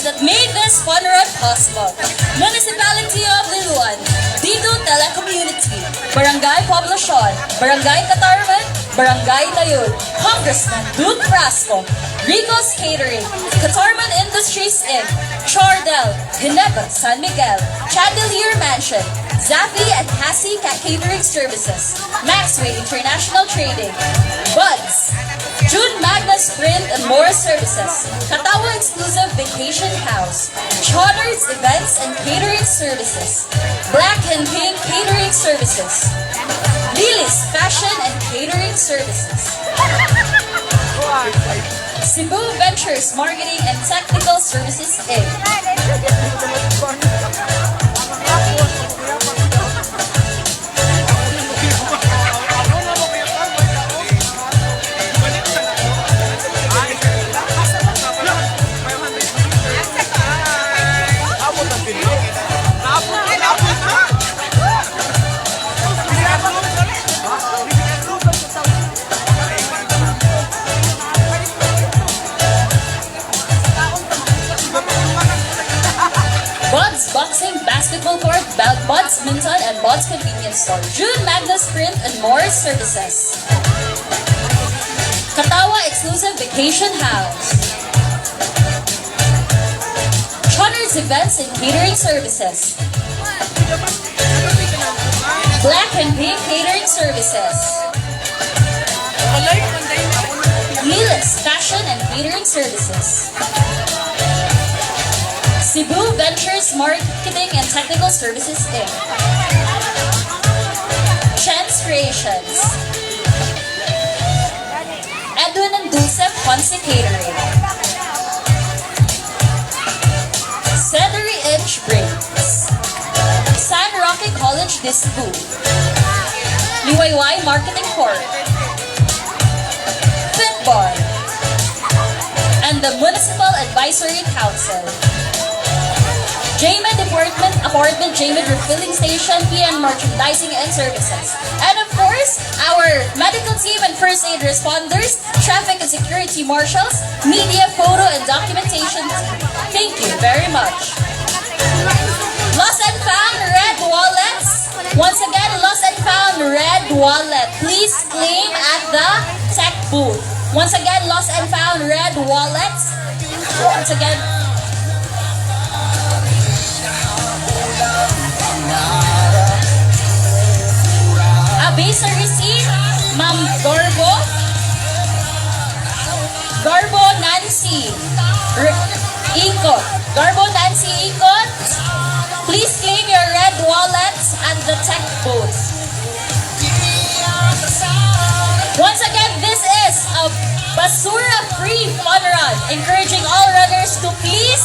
that made this fun run possible. Municipality of Liloan, Dito Telecommunity, Barangay Poblacion, Barangay Catarman, Barangay Tayud, Congressman Duke Frasco, Rico's Catering, Catarman Industries Inc., Chardell, Ginebra San Miguel, Chandelier Mansion, Zafi and Hassi Catering Services, Maxway International Trading, Buds, June Magnus Print and More Services, Katawa Exclusive Vacation House, Chartered Events and Catering Services, Black and Pink Catering Services, Lilis Fashion and Catering Services, Cebu Ventures Marketing and Technical Services Inc. Buds Boxing Basketball Court, Buds Minton, and Buds Convenience Store. June Magnus Print and More Services. Katawa Exclusive Vacation House. Choners Events and Catering Services. Black and Pink Catering Services. Lilis Fashion and Catering Services. Cebu Ventures Marketing and Technical Services Inc. Chance Creations. Edwin and Dulce Ponce Catering. Celery Inch Breaks. San Roque College de Cebu. Liwayway Marketing Corp. Fitbar. And the Municipal Advisory Council. JMed Department, Apartment, JMed Refilling Station, PN Merchandising and Services. And of course, our medical team and first aid responders, traffic and security marshals, media, photo, and documentation team. Thank you very much. Lost and found red wallets. Once again, lost and found red wallet. Please claim at the tech booth. Once again, lost and found red wallets. Once again, based sa receipt, Ma'am Garbo. Garbo Nancy Ikot. Garbo Nancy Ikot. Please claim your red wallets at the tech booth. Once again, this is a basura-free fun run, encouraging all runners to please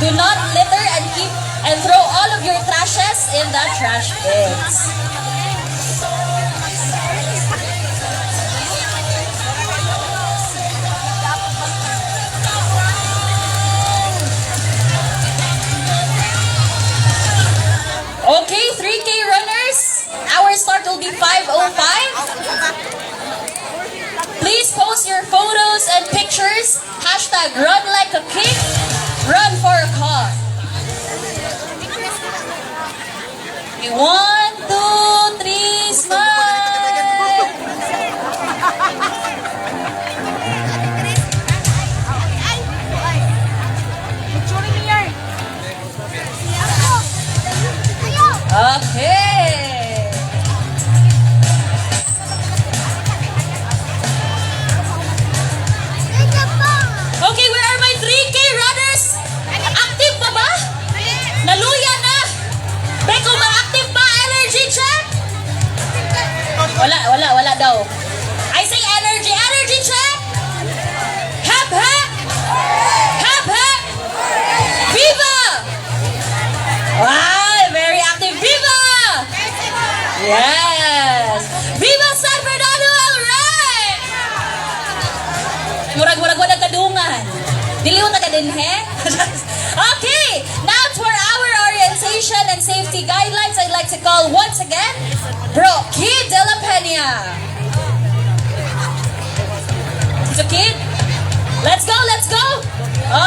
do not litter and keep and throw all of your trashes in the trash bins. Okay, 3K runners, our start will be 5:05. Please post your photos and pictures. #RunLikeAKing, run for a cause. One, two, three, smile. Okay. Okay, where are my 3K runners? Active pa ba? Naluya na. Beko, ma-active pa? Energy check? Wala, wala, wala daw. I say energy, energy check! Hep, hep! Hep, hep! Viva! Wow, very active. Viva! Yes! Viva San Fernando El Rey! Murag-murag wala kadungan. Dili mo taga dinhe? Okay, now for our orientation and safety guidelines, I'd like to call once again Bro Kid De La Peña. Tito Kid, let's go, let's go.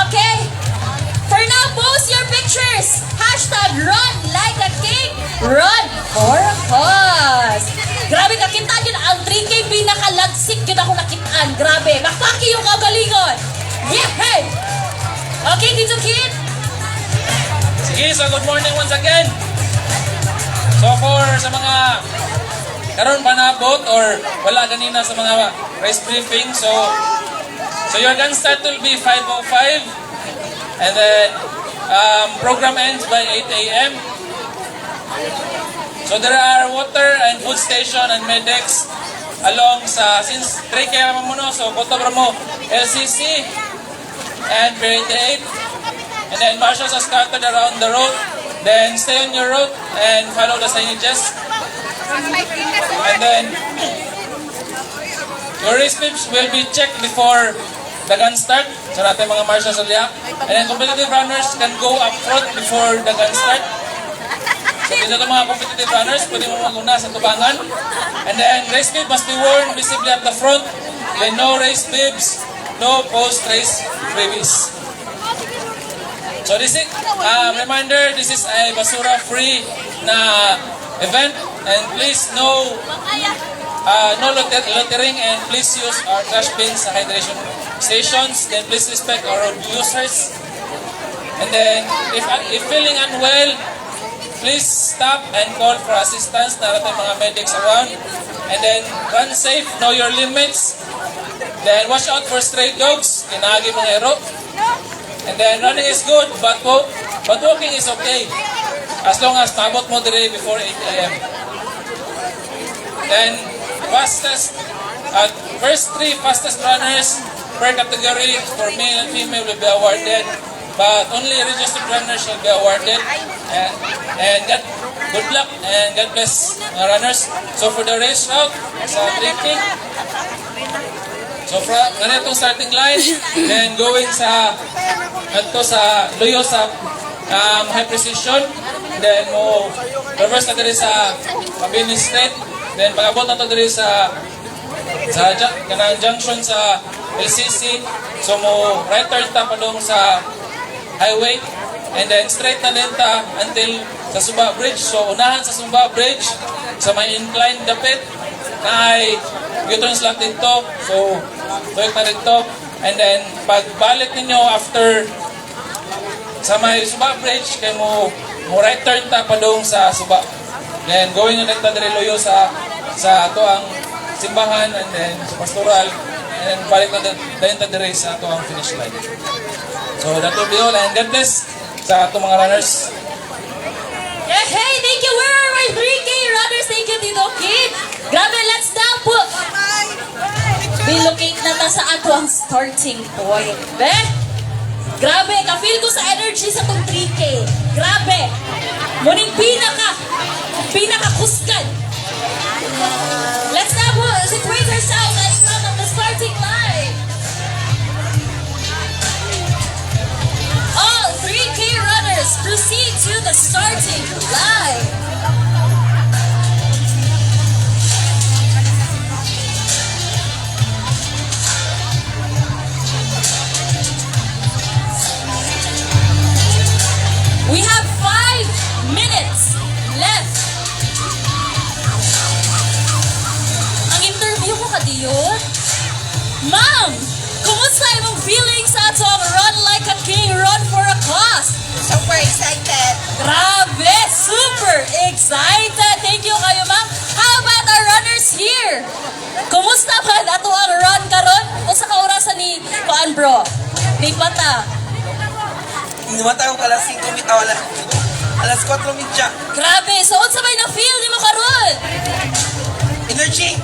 Okay. For now, post your pictures. #RunLikeAKing. Run for a cause. Grabe, kakita yun. Ang 3K pinakalagsik yun ako nakitaan. Grabe. Makpaki yung kagalingon. Yeah! Okay, Tito Kid? Sige, so good morning once again. So for sa mga karon pa naabot or wala ganina sa mga race briefing, so your gun start will be 5:05 and then program ends by 8 a.m. So there are water and food station and medics along sa, since 3K mo no, so kutob ra mo LCC and 8. And then marshals are scattered around the road. Then stay on your route and follow the signages. And then your race bibs will be checked before the gun start. So natin mga marshals sa diha. And then competitive runners can go up front before the gun start. So dito itong mga competitive runners, pwede mo maguna sa tubangan. And then race bib must be worn visibly at the front. Then no race bibs, no post-race freebies. So this is, reminder, this is a basura-free na event, and please no littering and please use our trash bins sa hydration stations. Then please respect our road users. And then if feeling unwell, please stop and call for assistance. Naa tay mga medics around. And then run safe, know your limits. Then watch out for stray dogs, kinaagi mga ero. And then running is good, but walking is okay. As long as maabot mo dire before 8 a.m. Then fastest, first three fastest runners per category for male and female will be awarded. But only registered runners shall be awarded. And God, good luck and God bless mga runners. So for the race route, sa 3K, so from ganitong starting line, then going sa adto sa luyo sa high precision, then mo reverse na diri sa Mabini Street, then pag-abot na to diri sa kanang junction sa LCC, so mo right turn ta padung sa highway, and then straight na din ta until sa Suba Bridge. So unahan sa Suba Bridge, sa may incline dapit, na ay U-turn slot dito. So tuyok na dito. And then pagbalik ninyo after sa may Suba Bridge, kay mo right turn ta padung sa Suba. Then going na ta diri luyo sa ato ang simbahan and then sa pastoral and then balik na dayon ta diri sa ato ang finish line. So that will be all and God bless sa ato mga runners. Yeah, hey, thank you. Where are my 3K runners? Thank you, Tito Kid. Grabe, let's now put relocate na ta sa ato ang starting point. Be? Grabe, ka-feel ko sa energy sa tong 3K. Grabe. Muning pinaka kusgan. Let's now situate ourselves in front of the starting line. All 3K runners proceed to the starting line. We have 5 minutes left. Ang interview ko kadiyo. Ma'am, kumusta imong feeling sa atong Run Like a King, Run for a Cause? Super excited. Grabe! Super excited! Thank you kayo, ma'am. How about our runners here? Kumusta man ato ang run karon? Usa ka orasan ni kuan, bro? Ni pata. Inuman tayo alas 5, ah, alas 4:30. Grabe! So unsa may na-feel nimo karon? Energy!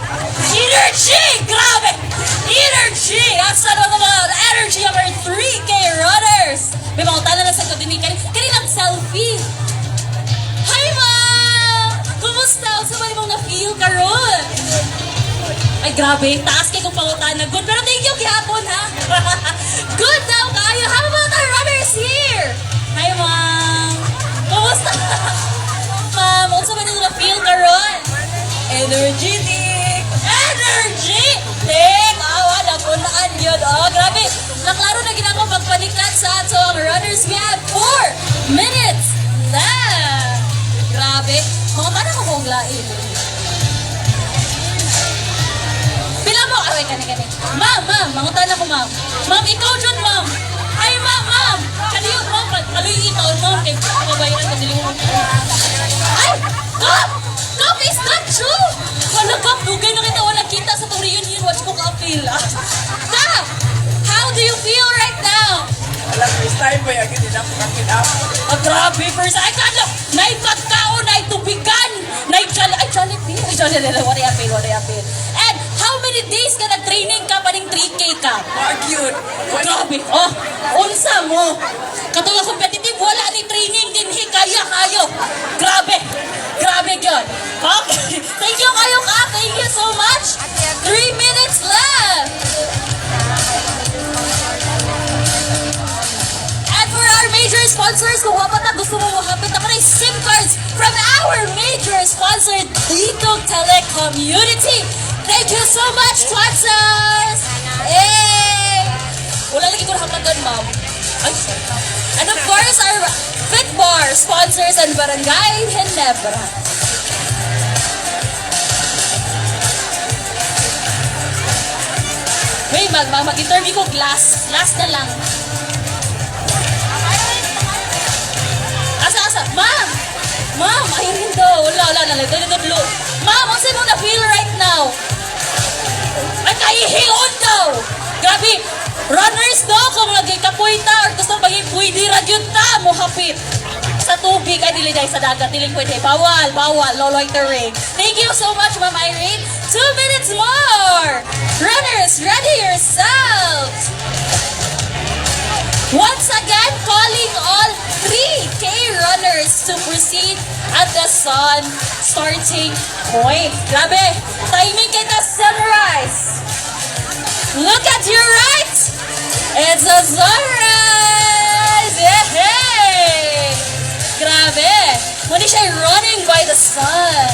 Energy! Grabe! Energy! Asa na mga energy of our 3K runners? May mga tala na sa ko din kani kani lang selfie. Hi, ma'am! Kumusta? Unsa may imong na-feel karon? Ay, grabe. Taas kay kong pangutana. Good. Pero thank you gihapon, ha? Good daw kayo. How about our runners here? Hi, ma'am. Kumusta? Ma'am, unsa man imong na-feel karon? Energetic. Energy! Tek! Awa, nagunaan yun. Oh, grabe. Naklaro na gina ko pagpanikat sa ato ang runners. We have 4 minutes left. Grabe. Mga mana ko kong lain. Pila mo? Ay, kani, kani. Ma'am, ma'am, mangutana ko, ma'am. Ma'am, ikaw dyan, ma'am. Ay, ma'am, ma'am. Kaliyo, ma'am. Kaluy itaon, ma'am. Kay kababayan ko, dili mo. Ay! Kap! Kap, is that true? Wala, Kap. Dugay na kita. Wala kita sa tong reunion. Watch ko ka-appeal. Kap! How do you feel right now? Wala, first time ba yung hindi na ako kakilap. Ah, grabe, first. Ay, kano! Nay pagkaon, nay tubigan, nay jolly, ay, Jollibee. Ay, Jollibee, what appeal, what appeal. And how many days ka nag-training ka pa ning 3K ka? Mga cute. Grabe. Oh, unsa mo? Katong competitive, wala ni training din hi kaya kayo. Grabe. Grabe gyud. Okay. Thank you kayo ka. Thank you so much. 3 minutes left. And for our major sponsors, kung wapat na gusto mo mahapit na kanay SIM cards from our major sponsor, Dito Telecommunity. Thank you so much, sponsors! Hey! Wala lagi ko nahapagan, ma'am. Ay, sorry. And of course, our Fitbar sponsors and Barangay Ginebra. Wait, mag-interview ko last. Last na lang. Asa, asa? Ma'am! Ma'am, ayun daw. Wala, wala, wala. Ito, ito, blue. Ma'am, ang mo na feel right now? Ay, kahihion daw! Grabe! Runners no, kung lagi kapoy ta or gusto maging pwede ra gyud ta, mo hapit sa tubig ay dili dahil sa dagat dili pwede, bawal, bawal, no loitering. Thank you so much, Ma'am Irene. 2 minutes more. Runners, ready yourselves. Once again, calling all 3K runners to proceed at the sun starting point. Grabe, timing kita sunrise. Look at your right. It's a sunrise. Yay! Grabe. Muna siya running by the sun.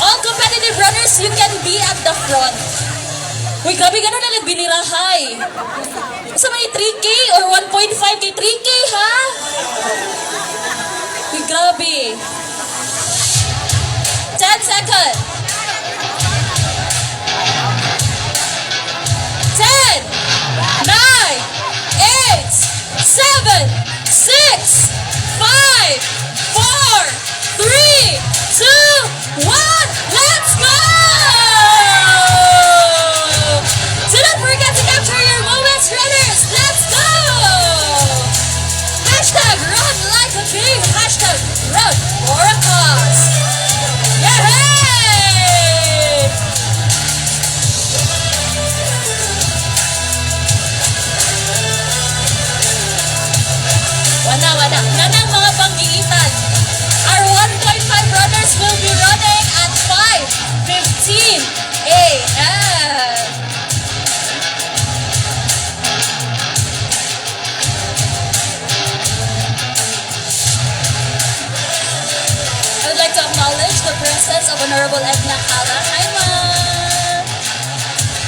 All competitive runners, you can be at the front. Uy, grabe, ganun na lang binirahay. Sa may 3K or 1.5K, 3K ha? Uy, grabe. 10 seconds. 10, 9, 8, 7, 6, 5, 4, 3, 2, 1. Let's go! Do not forget to capture your moments, runners. Let's go! #RunLikeAKing. #RunForACause. Yay! Wala, wala. Nanang mga panggiitan. Our 1.5 runners will be running at 5:15 a.m. I would like to acknowledge the presence of Honorable Edna Kala. Hi, ma'am!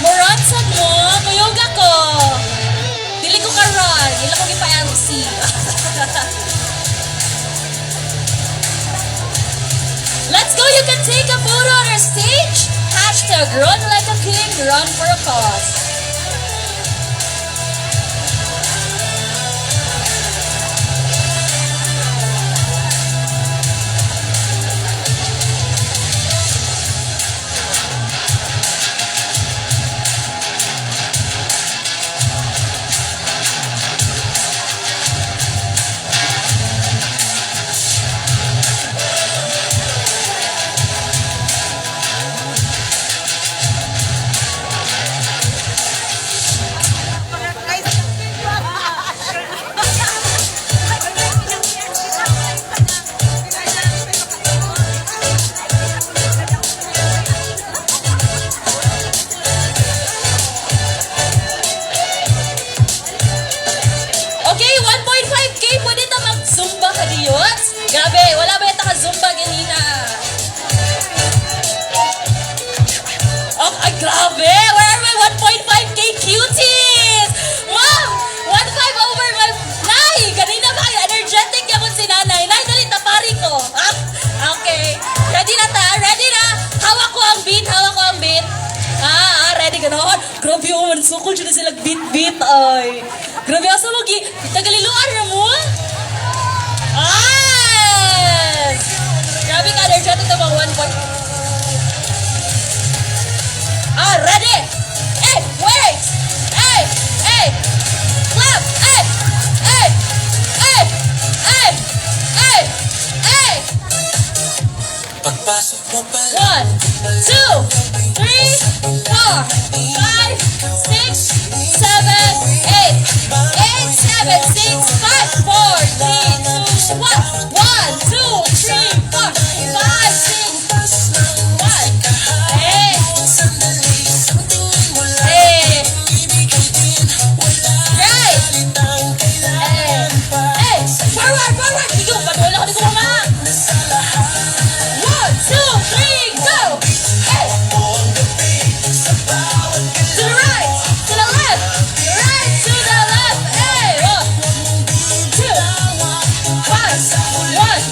Moran sad mo, kuyoga ko. Dili ko karon, ila ko gipa-MC. Let's go, you can take a photo on our stage. #RunLikeAKing, run for a cause. Okay, 1.5K, pwede ta mag-Zumba ka diyots? Grabe, wala ba yung ka-Zumba ganina? Grabe! Where are my 1.5K cuties? Ma'am! 1.5 over my... Nay! Kanina ba kayo? Energetic yapon si nanay. Nay, dali, tapari ko. Ah, okay. Ready na ta? Ready na? Hawak ko ang beat. Hawak ko ang beat. Ah, ah, ready ganoon. Grabe oh, sukol siya na sila beat-beat ay. Grabe, asa mo gi... Tagaliluan ra mo? Ah! Grabe ka, energetic na mga 1 point. Ah, ready! Hey, wait! Hey, hey! Clap! Hey! Hey! Hey! Hey! Hey! Hey! Pagpasok mo pa One, two, three, four, five, six, seven, eight. Eight, seven, six, five, four, three, two, one. One, two, three, four, five, six, one. Eight. Eight. Right. Hey. Hey. Forward, forward. Sige, wala ko dito mama. One, two, three, go! Hey! To the right, to the left, right, to the left. Hey! One, two, one, one,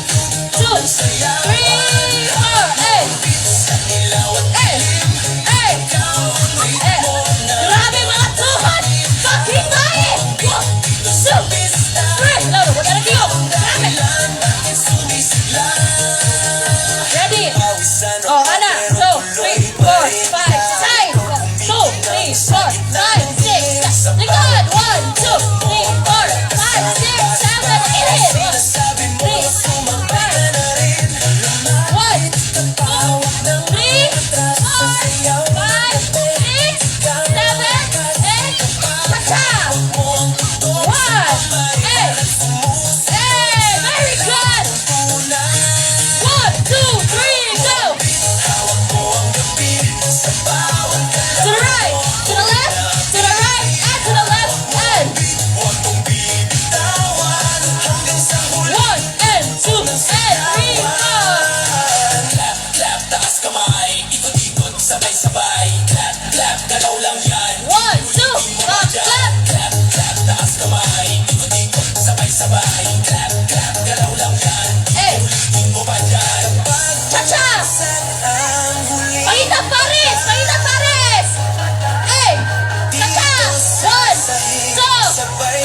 two, three, four. Hey! Hey! Hey! Hey! Grabe mga tuhod! Paghimay! One, two, three. Laro, wala na tingog. Grabe! Ready? Oh, ana, two, three, four, five, side. Two, three, four, five, six, seven. Likod. One, two, three, four, five, six, seven, eight. One, three, four. One, two, three, four, five, six, seven, eight. Cha-cha. One, eight. Hey, very good. One, two, three, go! To the right, to the left, to the right, and to the left, and one, and two, and three, four. Clap, taas kamay. Ikot-ikot, sabay-sabay. Clap, clap, galaw lang yan. One, two, clap, clap. Clap, clap, taas kamay. Ikot-ikot, sabay-sabay. Clap, clap, galaw lang yan. Hey, Ulitin mo pa dyan. Cha-cha! Pakita Paris! Pakita Paris! Hey! Cha-cha! One, two,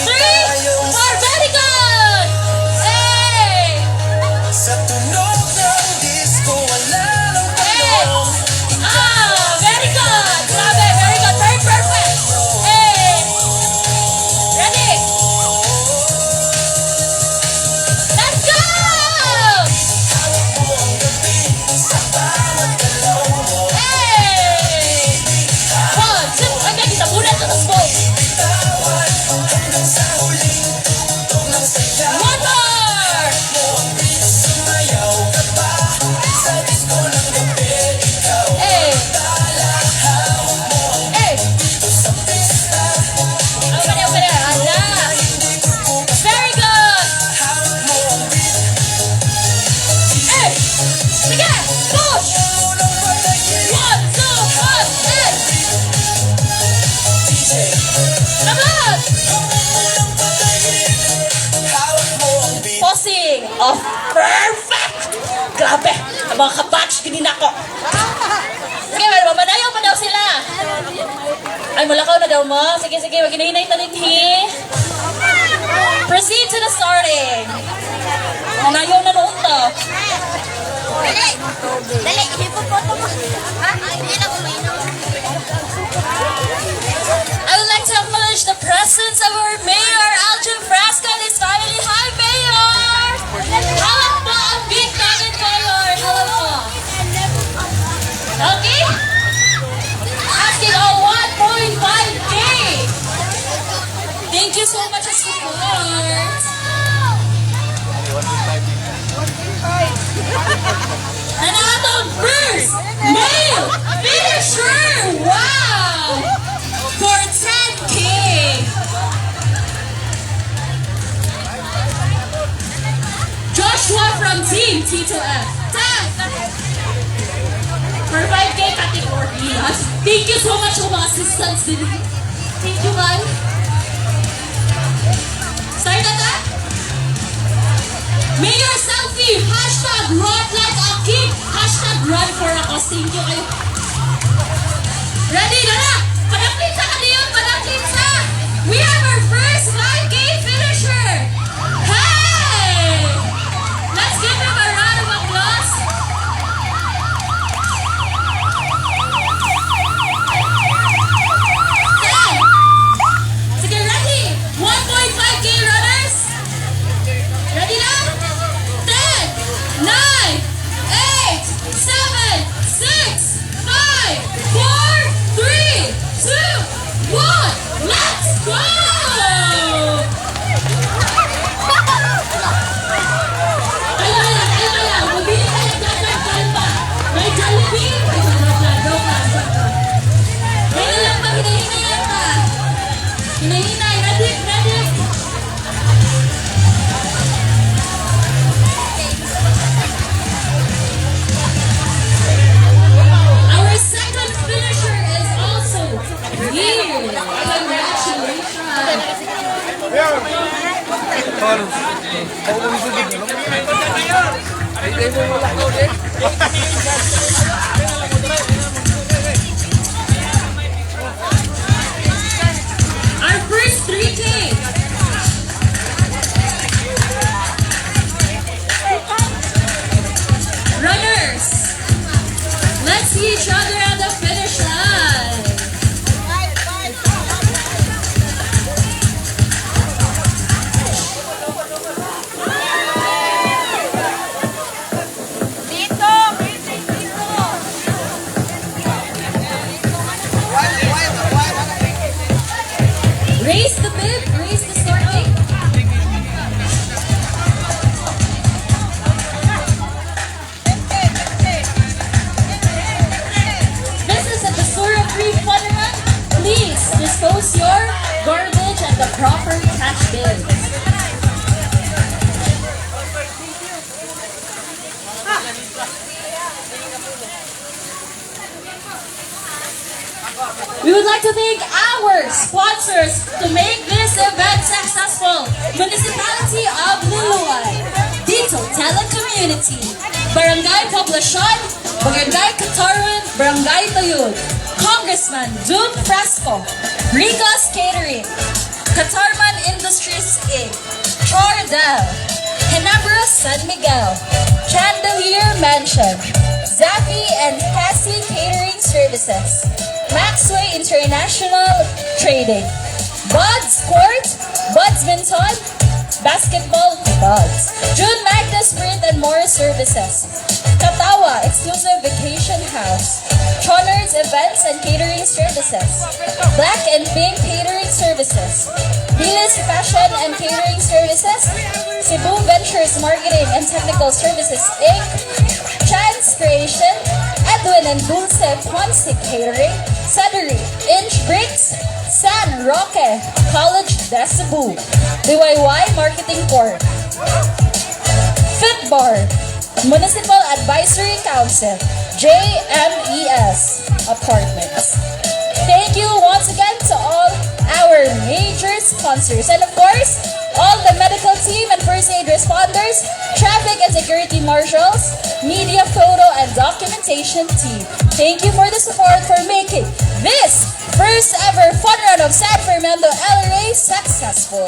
three, four. Very good! Hey! Sa tunog ng disco, wala nang Hey! Ah, very good! Grabe, very good. Very perfect. Hey! Ready? Let's go! Hey! One, two, ay, may gitabunan ko sa smoke. One more! Hey! Hey! Okay na, okay na. Ala! Very good! Hey! Sige! Push! One, two, one, and come on! Pausing! Oh, perfect! Grabe! Ang mga kabatch, ganina ko. Sige, pero mamanayaw pa daw sila. Ay, mulakaw na daw mo. Sige, sige, maginahinay ta dinhi. Proceed to the starting. Manayaw na noon to. Dali! Dali! Hipopotamus! Ha? Hindi na kumainom. I would like to acknowledge the presence of our Mayor, Algin Frasco, and his family. Hi, Mayor! Hawak po ang beat namin, Mayor. Hawak po. Okay? Asking all 1.5K. Thank you so much sa support. And atong first male finisher! Wow! For 10K! Joshua from Team T2F. 10! For 5K category. Thank you so much sa mga assistants din. Thank you, man. Start na ta? Mayor selfie! #RunLikeAKing! #RunForACause. Thank you kayo. Ready na na! Padaplin sa kaniyo! Padaplin sa! We have our first 5K finisher! Hey! Let's give him a round of applause. 10. Sige, ready? 1.5K runners? Ready na? 10, 9, 8, 7, 6, 5, 4, 3, 2, 1. Let's go! Kaya lang, kaya lang. Mabili tayo dagat kalma. May Jollibee. Ay, joke lang, joke lang, joke lang. Kaya lang pa, hinahinay lang pa. Hinahinay, ready, ready. Our second finisher is also here. Congratulations. Our first 3K. Runners, let's see each other at the finish line. Dito! Dito! Raise the bib, raise the starting. This is a Basura Free Fun Run. Please dispose your garbage at the proper trash bins. We would like to thank our sponsors to make this event successful. Municipality of Liloan, Dito Telecommunity, Barangay Poblacion, Barangay Catarman, Barangay Tayud, Congressman Duke Frasco, Rica's Catering, Catarman Industries Inc., Chardel, Ginebra San Miguel, Chandelier Mansion, Zafi and Cassie Catering Services, Maxway International Trading, Buds Court, Budsminton, Basketball Buds, June Magnus Print and More Services, Katawa Exclusive Vacation House, Chonards Events and Catering Services, Black and Pink Catering Services, Venus Fashion and Catering Services, Cebu Ventures Marketing and Technical Services Inc., Chance Creation, Edwin and Dulce Ponce Catering, Cedary, Inch Bricks, San Roque College de Cebu, DIY Marketing Corp, Fit Bar, Municipal Advisory Council, JMES Apartments. Thank you once again to all our major sponsors and, of course, all the medical team and first aid responders, traffic and security marshals, media photo and documentation team. Thank you for the support for making this first ever fun run of San Fernando LRA successful.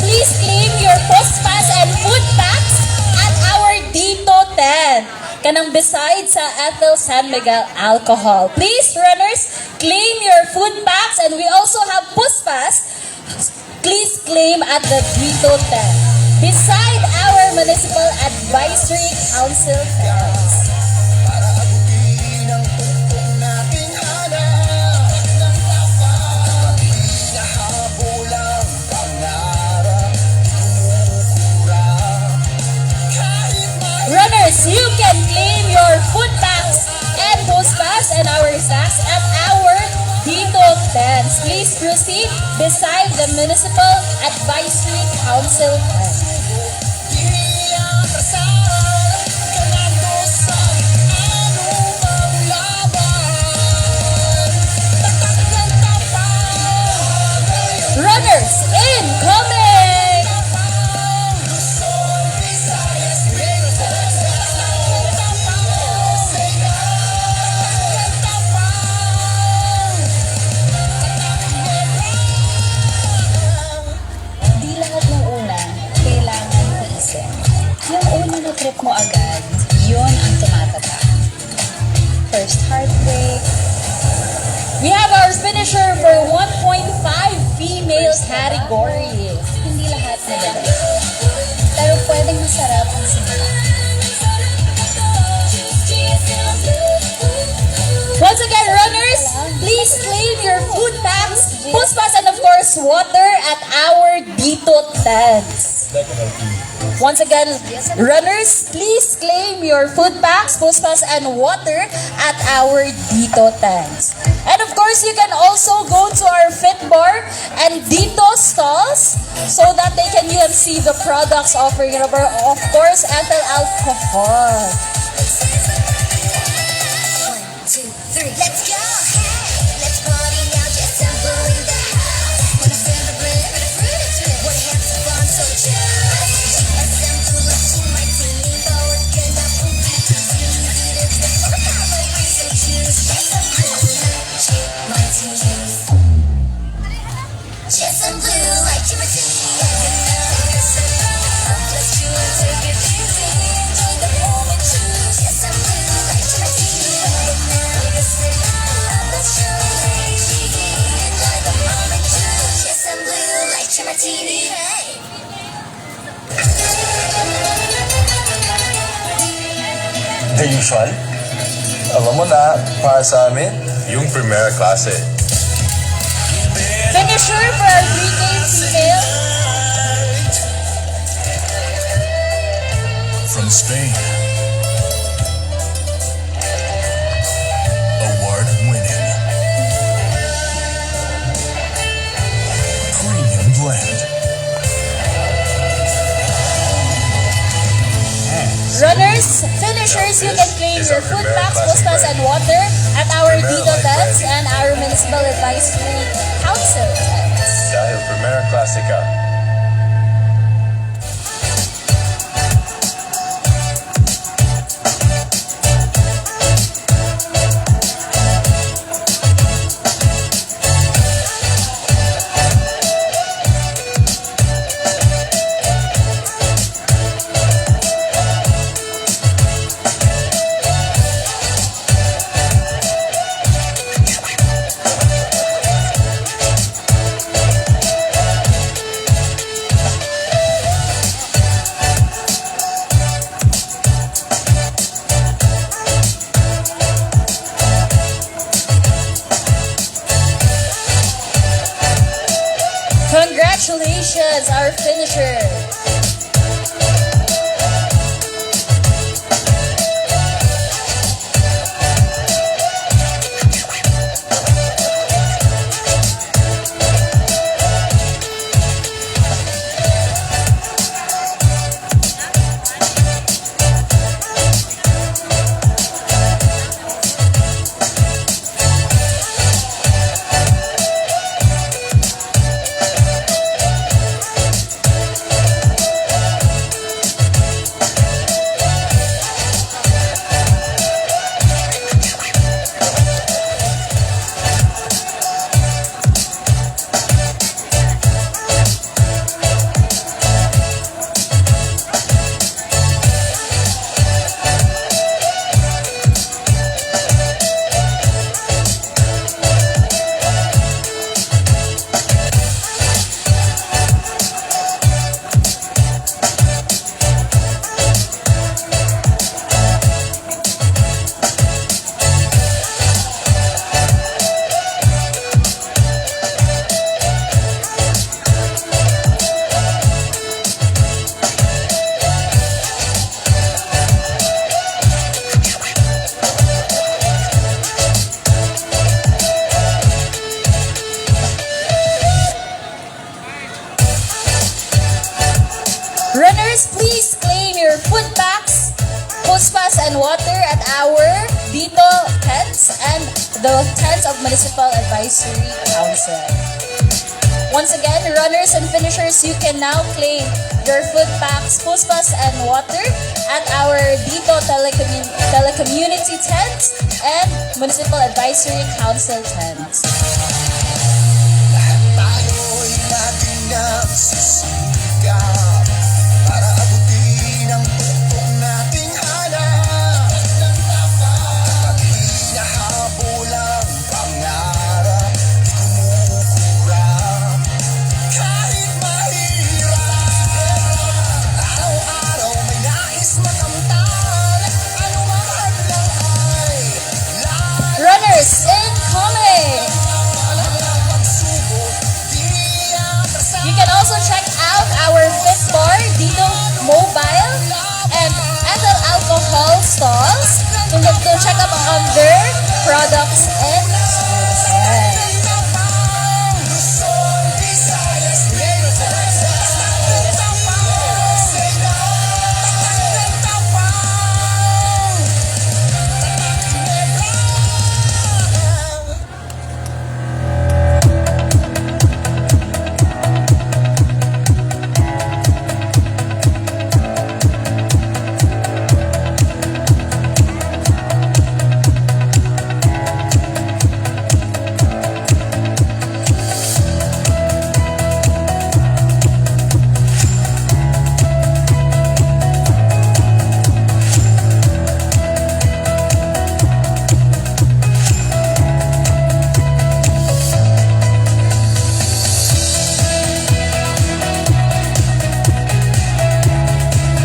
Please claim your post pass and food packs at our Dito tent. Kanang beside sa Ethel San Miguel Alcohol. Please, runners, claim your food packs and we also have post pass. Please claim at the Dito tent. Beside our Municipal Advisory Council tents. Para abutin ang tuktok nating hanap ng tapat. Hinahabol ang pangarap, di kumukurap. Kahit may Runners, you can claim your food packs and post pass and our snacks at our Dito tents. Please proceed beside the Municipal Advisory Council tent. Di atrasan, ganado sa anumang laban. Tatak ng tapang. Runners, incoming! Luzon, Visayas, Negros, Tatak ng tapang. Tatak ng tapang. Tatak Ginebra. Di lahat ng una, kailangan tiisin. Yung una na trip mo agad, yun ang tumatatak. First heartbreak, We have our finisher for 1.5 female category. Hindi lahat madali. Pero pwedeng masarap ang simula. Once again, runners, please claim your food packs, post pass, and of course, water at our Dito tents. Once again, runners, please claim your food packs, post pass, and water at our Dito tents. And of course, you can also go to our Fit Bar and Dito stalls so that they can you can see the products offering. And of course, ethyl alcohol. One, two, three, let's go! Hey, let's party now, just simple in the house. Wanna celebrate, wanna have some fun, so choose. GSM Blue Lucky Martini, bawat ganap ang easy, easy to drink, more calories, so choose GSM Blue Lucky Martini. GSM Blue Lucky Martini. Let's chill and take it easy, enjoy the moment, choose GSM Blue Lucky Martini. Let's chill and take it easy, enjoy the moment, choose GSM Blue Lucky Martini. Hey. The usual? Alam mo na, para sa amin, yung Primera Klase. Finisher for our 3K female. From Spain. Award-winning. Premium blend. Runners, finishers, you can claim Is your our food Primera packs, Classic post pass, brand. And water at our Primera Dito Light tents Brandy. And our Municipal Advisory Council tents. Dahil Primera Classica. Congratulations, our finisher. Runners, please claim your food packs, puspas and water at our Dito tents and the tents of Municipal Advisory Council. Once again, runners and finishers, you can now claim your food packs, puspas, and water at our Dito Telecommunity tents and Municipal Advisory Council tents. Lahat tayo'y laging nagsisikap para abutin ang tuktok nating hanap. Kapag hinahabol ang pangarap, di kumukurap kahit mahirap. Araw-araw may nais makamtan, ano mang hadlang ay Runners incoming! pagsubok, di atrasan. You can also check out our Fit Bar, Dito Mobile, and Ethyl Alcohol stalls to check up on their products and services. Luzon, Visayas, Negros, Tatak ng tapang, Tatak Ginebra.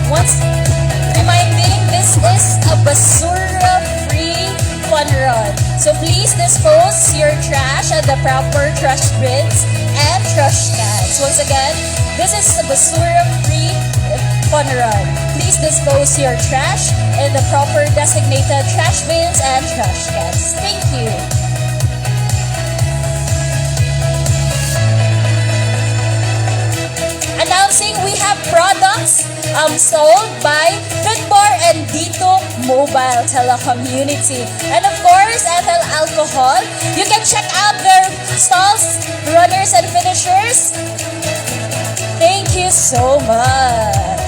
Once reminding, this is a basura-free fun run. So please dispose your trash at the proper trash bins and trash cans. Once again, this is a basura-free fun run. Please dispose your trash in the proper designated trash bins and trash cans. Thank you. Announcing we have products sold by Fitbar and Dito Mobile Telecommunity. And of course, Ethyl Alcohol. You can check out their stalls, runners and finishers. Thank you so much.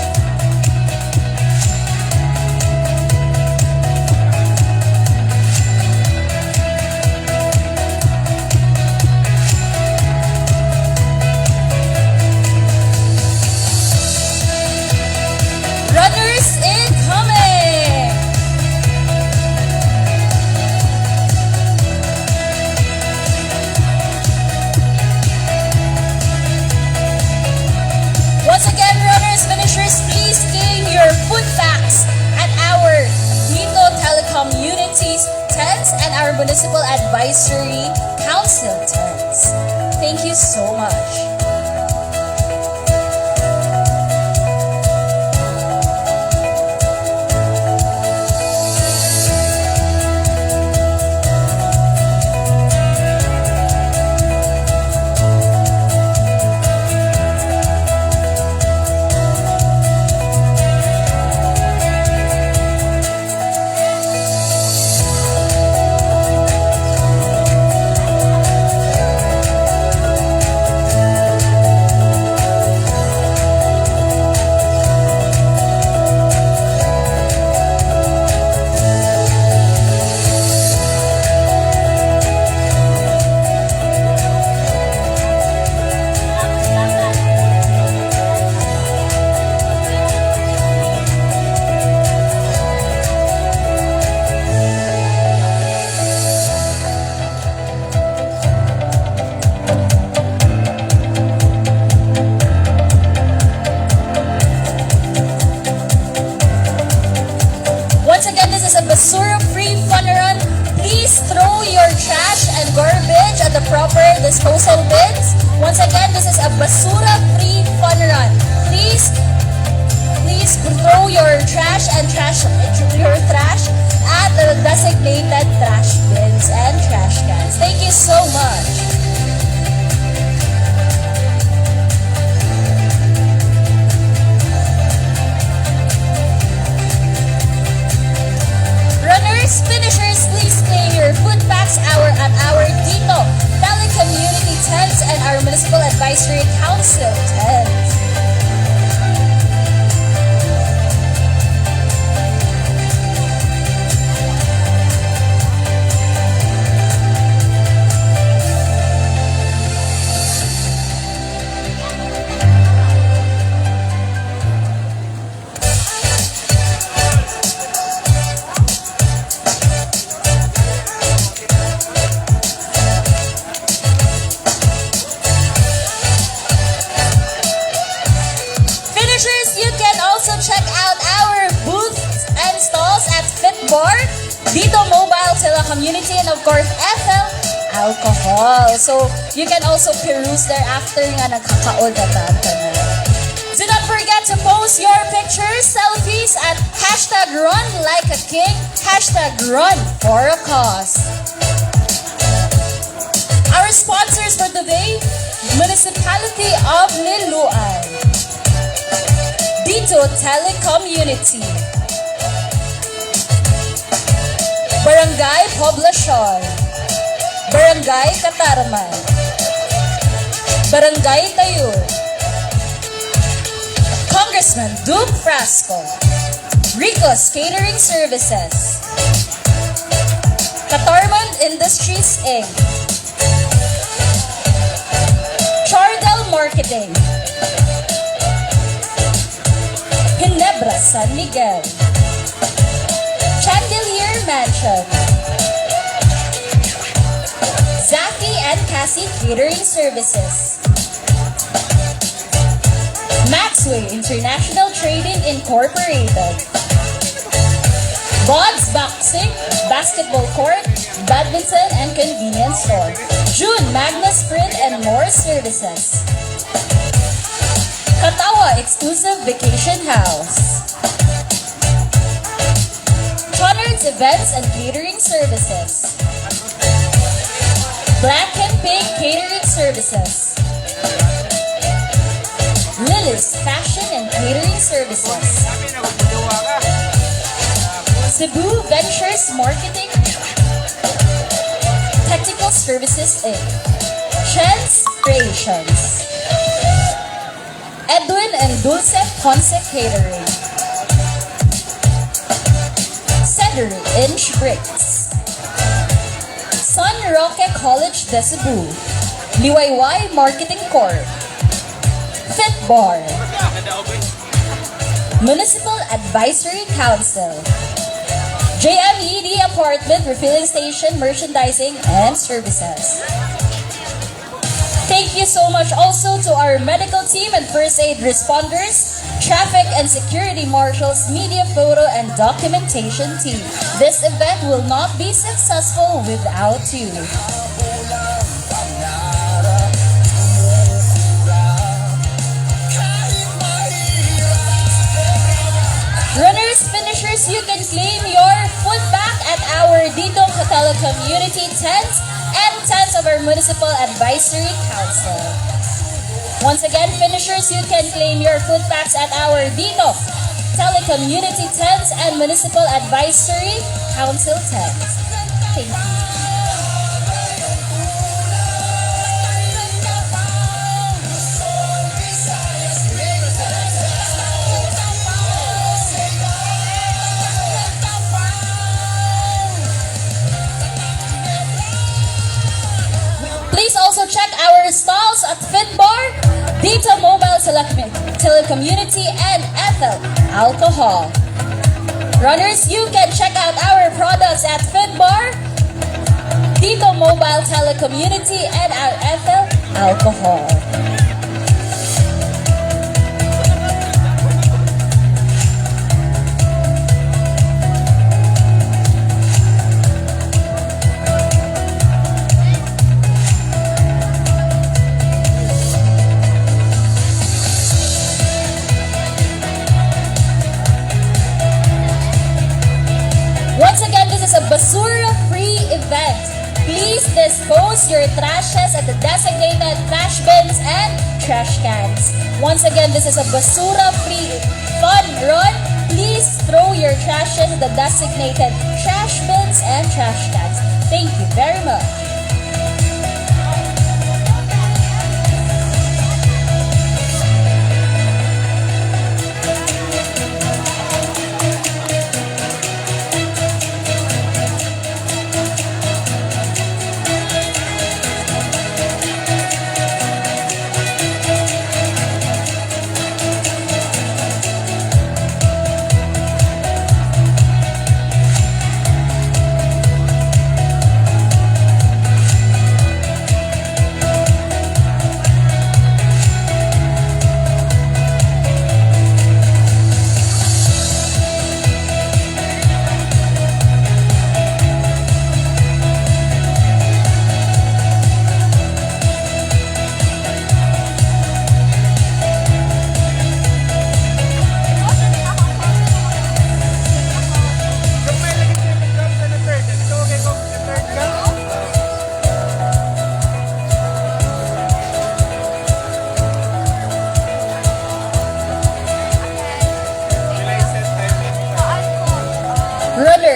Runners incoming! Once again, runners, finishers, please claim your food packs at our Dito Telecommunities tents and our Municipal Advisory Council tents. Thank you so much. Once again, this is a basura-free fun run. Please throw your trash and garbage at the proper disposal bins. Once again, this is a basura-free fun run. Please, please throw your trash at the designated trash bins and trash cans. Thank you so much. also check out our booths and stalls at Fit Bar, Dito Mobile Telecommunity, and of course, FL Alcohol. So, you can also peruse there after nga nagkakaon na ta na. Do not forget to post your pictures, selfies at #RunLikeAKing, #RunForACause. Our sponsors for today, Municipality of Liloan, Dito Telecommunity, Barangay Poblacion, Barangay Catarman, Barangay Tayur, Congressman Duke Frasco, Rico's Catering Services, Catarman Industries Inc., Chardel Marketing, Ginebra San Miguel, Chandelier Mansion, Zaki and Cassie Catering Services, Maxway International Trading Incorporated, Bod's Boxing, Basketball Court, Badminton and Convenience Store, June Magnus Print and More Services, Katawa Exclusive Vacation House, Chonards Events and Catering Services, Black and Pink Catering Services, Lily's Fashion and Catering Services, Cebu Ventures Marketing Technical Services Inc., Chance Creations, Edwin and Dulce Ponce Catering, Cedar Inch Bricks, San Roque College de Cebu, Liwayway Marketing Corp, Fit Bar, Municipal Advisory Council, JMED Apartment Refilling Station Merchandising and Services. Thank you so much also to our medical team and first aid responders, traffic and security marshals, media photo and documentation team. This event will not be successful without you. Runners, finishers, you can claim your food pack at our Dito Telecommunity tents and tents of our Municipal Advisory Council. Once again, finishers, you can claim your food packs at our Dito Telecommunity tents and Municipal Advisory Council tents. Thank you. Please also check our stalls at Fitbar, Dito Mobile Telecommunity, and Ethel Alcohol. Runners, you can check out our products at Fitbar, Dito Mobile Telecommunity, and our Ethel Alcohol. Once again, this is a basura-free event. Please dispose your trashes at the designated trash bins and trash cans. Once again, this is a basura-free fun run. Please throw your trashes at the designated trash bins and trash cans. Thank you very much.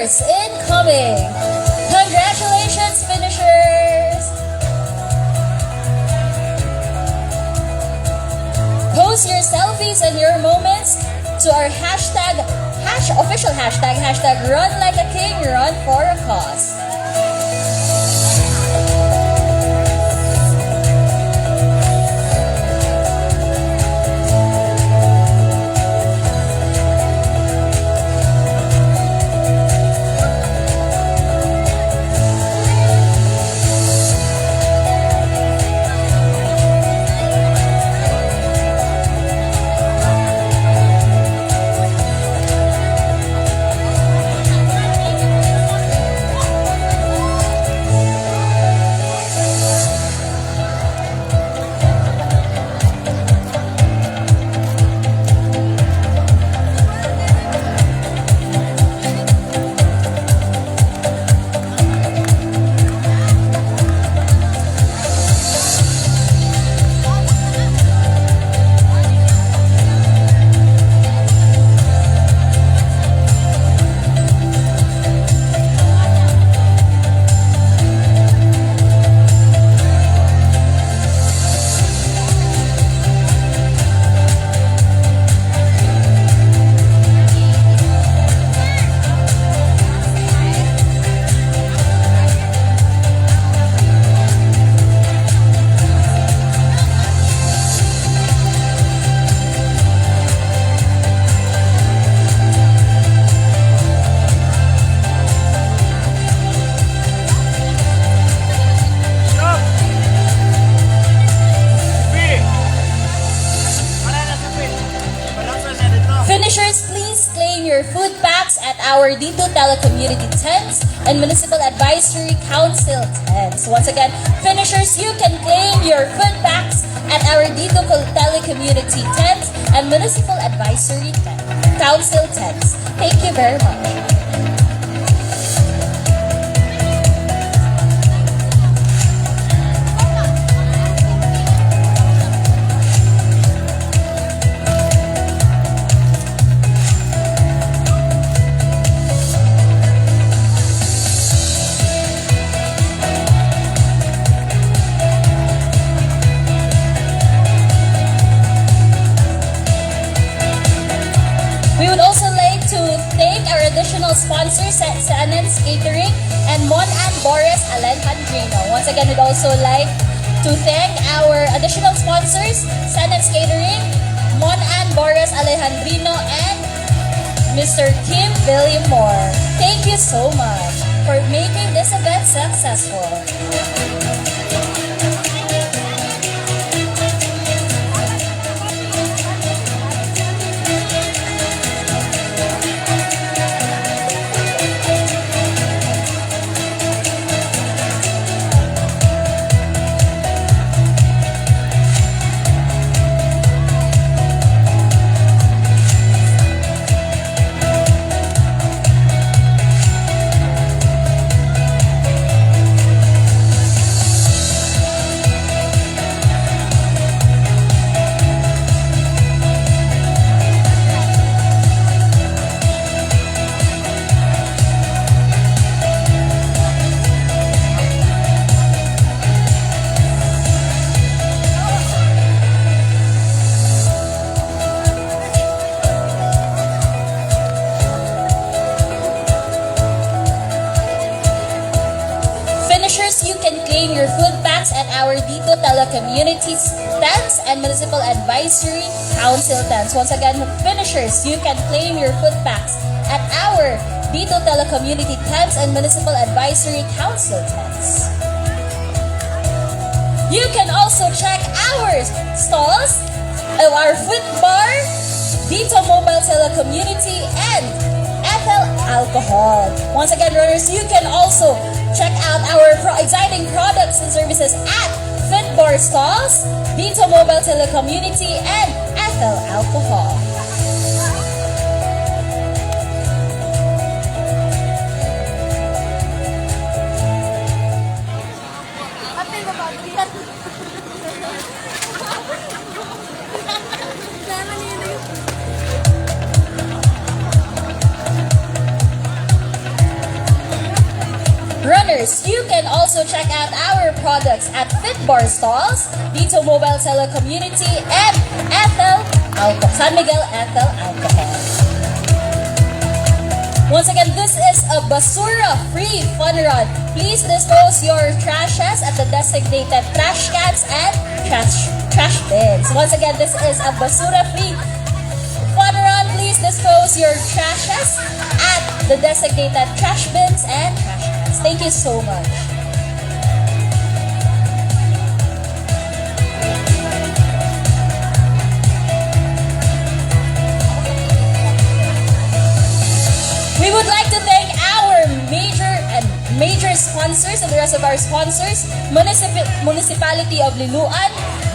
Finishers incoming! Congratulations, finishers! Post your selfies and your moments to our hashtag, hash, official hashtag, #RunLikeAKing, run for a cause. Finishers, please claim your food packs at our D2 Telecommunity tents and Municipal Advisory Council tents. Once again, finishers, you can claim your food packs at our D2 Telecommunity tents and Municipal Advisory Council tents. Thank you very much. We would also like to thank our additional sponsors at Sanens Catering and Monan Boris Alejandrino. Once again, we'd also like to thank our additional sponsors, Sanens Catering, Monan Boris Alejandrino, and Mr. Kim William Moore. Thank you so much for making this event successful. Finishers, you can claim your food packs at our Dito Telecommunities tents and Municipal Advisory Council tents. Once again, finishers, you can claim your food packs at our Dito Telecommunity tents and Municipal Advisory Council tents. You can also check our stalls, our food bar, Dito Mobile Telecommunity, and Ethel Alcohol. Once again, runners, you can also check out our exciting products and services at Fit Bar Stalls, Dito Mobile Telecommunity, and Ethel Alcohol. Runners, you can also check out our products at Fitbar Stalls, Dito Mobile Telecommunity, and Ethel Alcohol, San Miguel Ethyl Alcohol. Once again, this is a basura-free fun run. Please dispose your trashes at the designated trash cans and trash bins. Once again, this is a basura-free fun run. Please dispose your trashes at the designated trash bins and trash cans. Thank you so much. We would like to thank our major sponsors and the rest of our sponsors, Municipality of Liloan,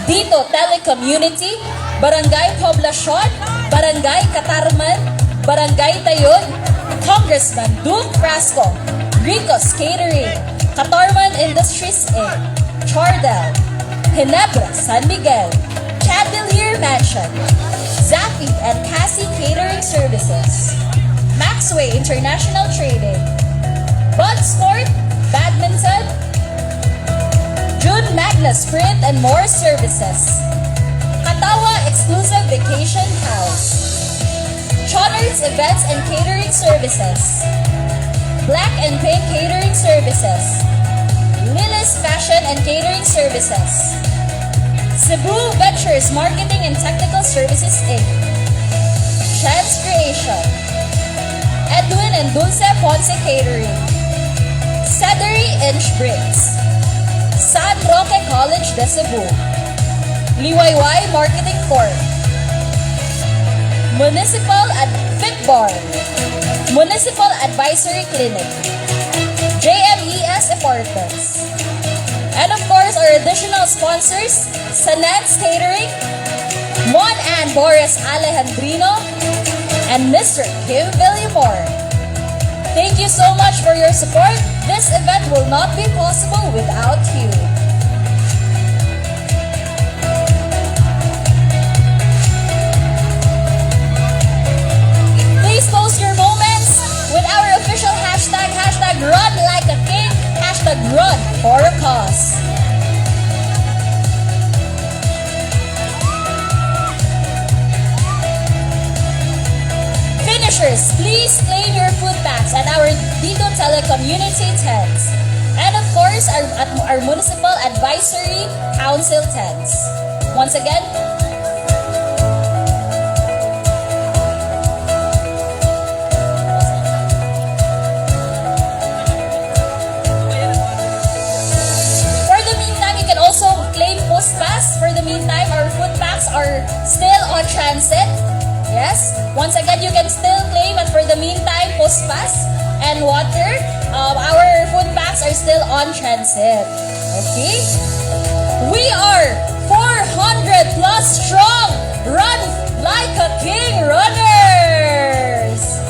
Dito Telecommunity, Barangay Poblacion, Barangay Catarman, Barangay Tayod, Congressman Duke Frasco, Rico's Catering, Catarman Industries Inc., Chardel, Ginebra San Miguel, Chandelier Mansion, Zappy and Cassie Catering Services, Maxway International Trading, Bud Sport, Badminton, June Magnus Print and More Services, Katawa Exclusive Vacation House, Chonards Events and Catering Services, Black and Pink Catering Services, Lilis Fashion and Catering Services, Cebu Ventures Marketing and Technical Services Inc., Chance Creation, Edwin and Dulce Ponce Catering, Cedary Inch Bricks, San Roque College de Cebu, Liwayway Marketing Corp, Municipal at Fit Bar, Municipal Advisory Clinic, JMES Apartments, and of course our additional sponsors, Sanans Catering, Mon and Boris Alejandrino, and Mr. Kim Villamor. Thank you so much for your support. This event will not be possible without you. Please post your moments with our official hashtag, #RunLikeAKing, #RunForACause. Finishers, please claim your food packs at our Dito Telecommunity tents. And of course, at our Municipal Advisory Council tents. Once again, for the meantime, you can also claim post pass. For the meantime, our food packs are still on transit. Yes. Once again, you can still claim, but for the meantime, post pass and water. Our food packs are still on transit. Okay. We are 400 plus strong. Run like a king runners.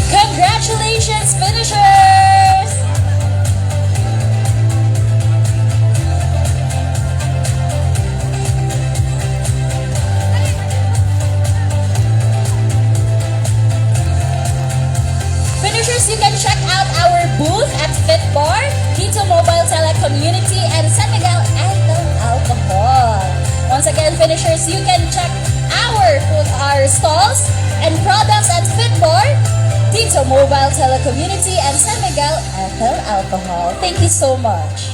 Congratulations, finishers! Finishers, you can check out our booth at Fit Bar, Dito Mobile Telecommunity, and San Miguel Ethyl Alcohol. Once again, finishers, you can check our food, our stalls and products at Fit Bar, Dito Mobile Telecommunity, and San Miguel Ethyl Alcohol. Thank you so much.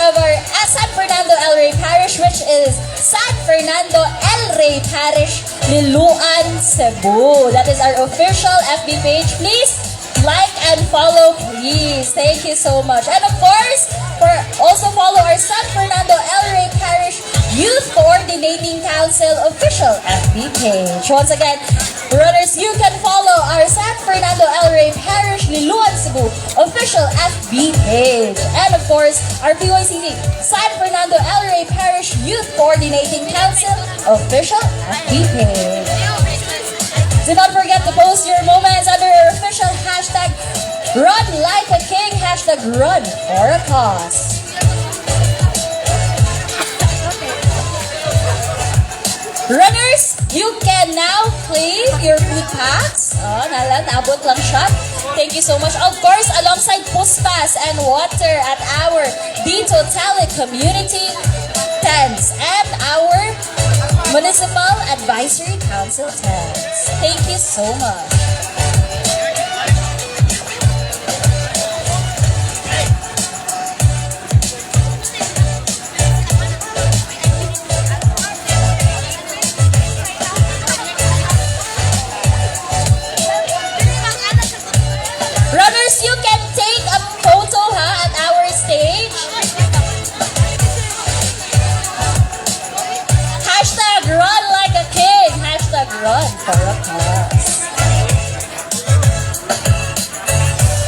of our San Fernando El Rey Parish, which is San Fernando El Rey Parish, Liloan, Cebu. That is our official FB page. Please like and follow, please. Thank you so much. And of course, for also follow our San Fernando El Rey Parish Youth Coordinating Council official FB page. Once again, runners, you can follow our San Fernando El Rey Parish Liloan, Cebu official FB page. And of course, our PYCC San Fernando El Rey Parish Youth Coordinating Council official FB page. Do not forget to post your moments under our official #RunLikeAKing, #RunForACause. Runners, you can now claim your food packs. Oh, nala, naabot lang siya. Thank you so much. Of course, alongside puspas and water at our Dito Telecommunity tents and our Municipal Advisory Council tents. Thank you so much. Runners, you can take a photo, ha, at our stage. #RunLikeAKing. #RunForACause.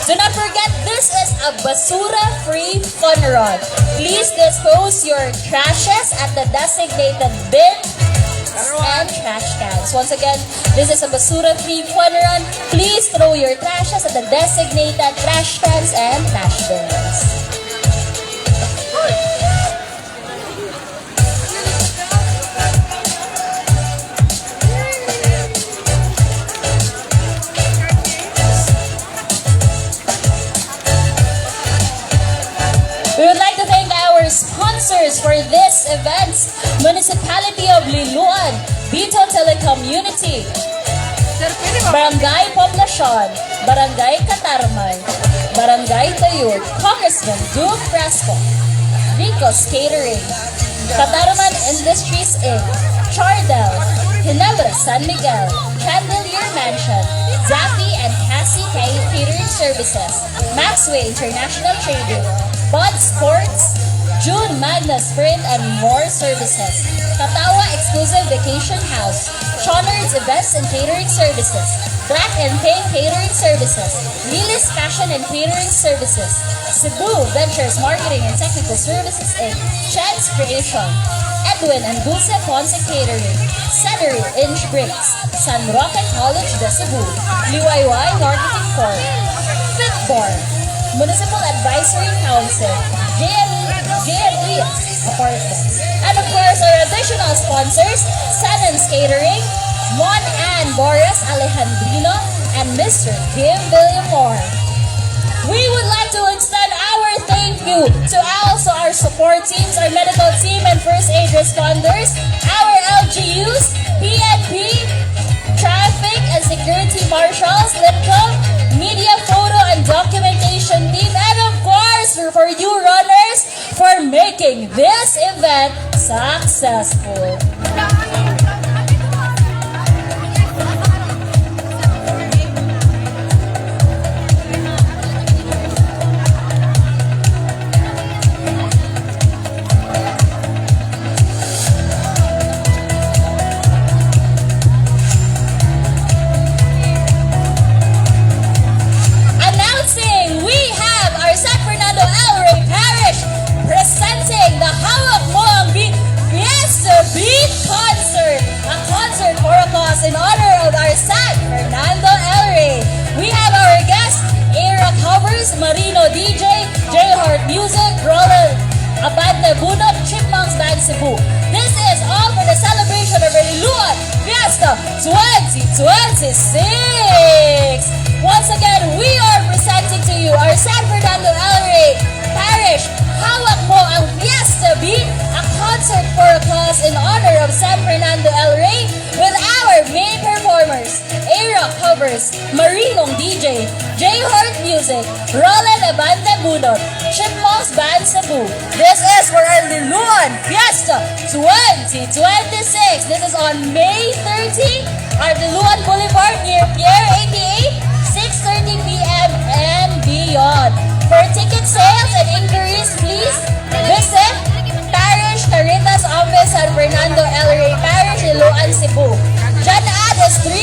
Do not forget, this is a basura-free fun run. Please dispose your trashes at the designated bin and trash cans. Once again, this is a basura-free fun run. Please throw your trashes at the designated trash cans and trash bins. We would like to thank our sponsors for this event: Municipality of Liloan, Bito Telecommunity, Barangay Poblacion, Barangay Catarman, Barangay Tayud, Congressman Duke Frasco, Rico's Catering, Catarman Industries Inc., Chardel, Ginebra San Miguel, Chandelier Mansion, Zappy and Cassie Catering Services, Maxway International Trading, Bud Sports, June Magna Sprint and More Services, Katawa Exclusive Vacation House, Chonards Events and Catering Services, Black and Pink Catering Services, Lilis Fashion and Catering Services, Cebu Ventures Marketing and Technical Services Inc., Chance Creation, Edwin and Dulce Ponce Catering, Cedary Inch Bricks, San Roque College de Cebu, Liwayway Marketing Corp, Fit Bar, Municipal Advisory Council, JLE, JLE Apartments. And of course, our additional sponsors, Sanans Catering, Mon Ann Boris Alejandrino, and Mr. Kim Villamor. We would like to extend our thank you to also our support teams, our medical team and first aid responders, our LGUs, PNP, traffic and security marshals, LIPCO, media photo and documentation team, and of course, for you runners for making this event successful. Announcing we have our San Fernando El Rey Parish presenting the Hawak Mo Ang Beat Fiesta Beat Concert, a concert for a cause in honor of our San Fernando El Rey. We have our guests, Era Covers, Marino DJ, J Heart Music, Roland Abante Bunot, Chipmunks Band Cebu. This is all for the celebration of Liloan Fiesta 2026. Once again, we are presenting to you our San Fernando El Rey Parish Hawak Mo Ang Fiesta Beat, a concert for a cause in honor of San Fernando El Rey with our our main performers, A-Rock Covers, Marinong DJ, J Heart Music, Roland Abante Bunot, Chipmunks Band Cebu. This is for our Liloan Fiesta 2026. This is on May 30 at Liloan Boulevard near Pier 88, 6:30 p.m. and beyond. For ticket sales and inquiries, please visit Parish Caritas Office, San Fernando El Rey Parish, Liloan, Cebu. Gen Ad is 300,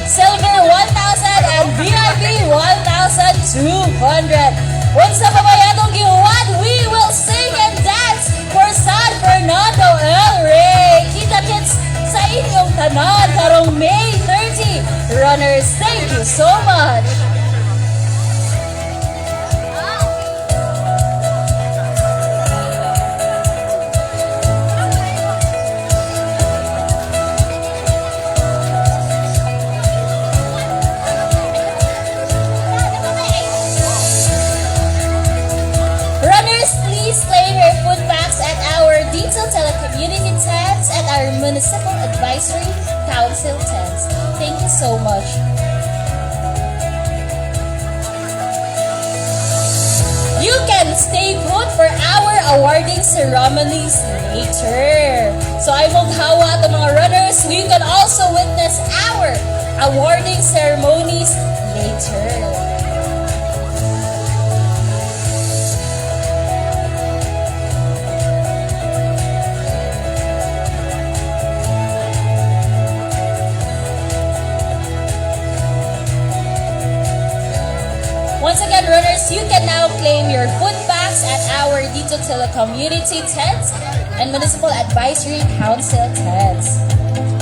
Silver 1,000, and VIP 1,200. Unsa pa ba atong gihuwat? We will sing and dance for San Fernando El Rey. Kita kits sa inyong tanan karong May 30. Runners, thank you so much. Runners, please claim your food packs at our Dito Telecommunity tents at our Municipal Advisory Council tents. Thank you so much. You can stay put for our awarding ceremonies later. So I mong hawa at mga runners, you can also witness our awarding ceremonies later. Once again, runners, you can now claim your food packs at our Dito Telecommunity tents and Municipal Advisory Council tents.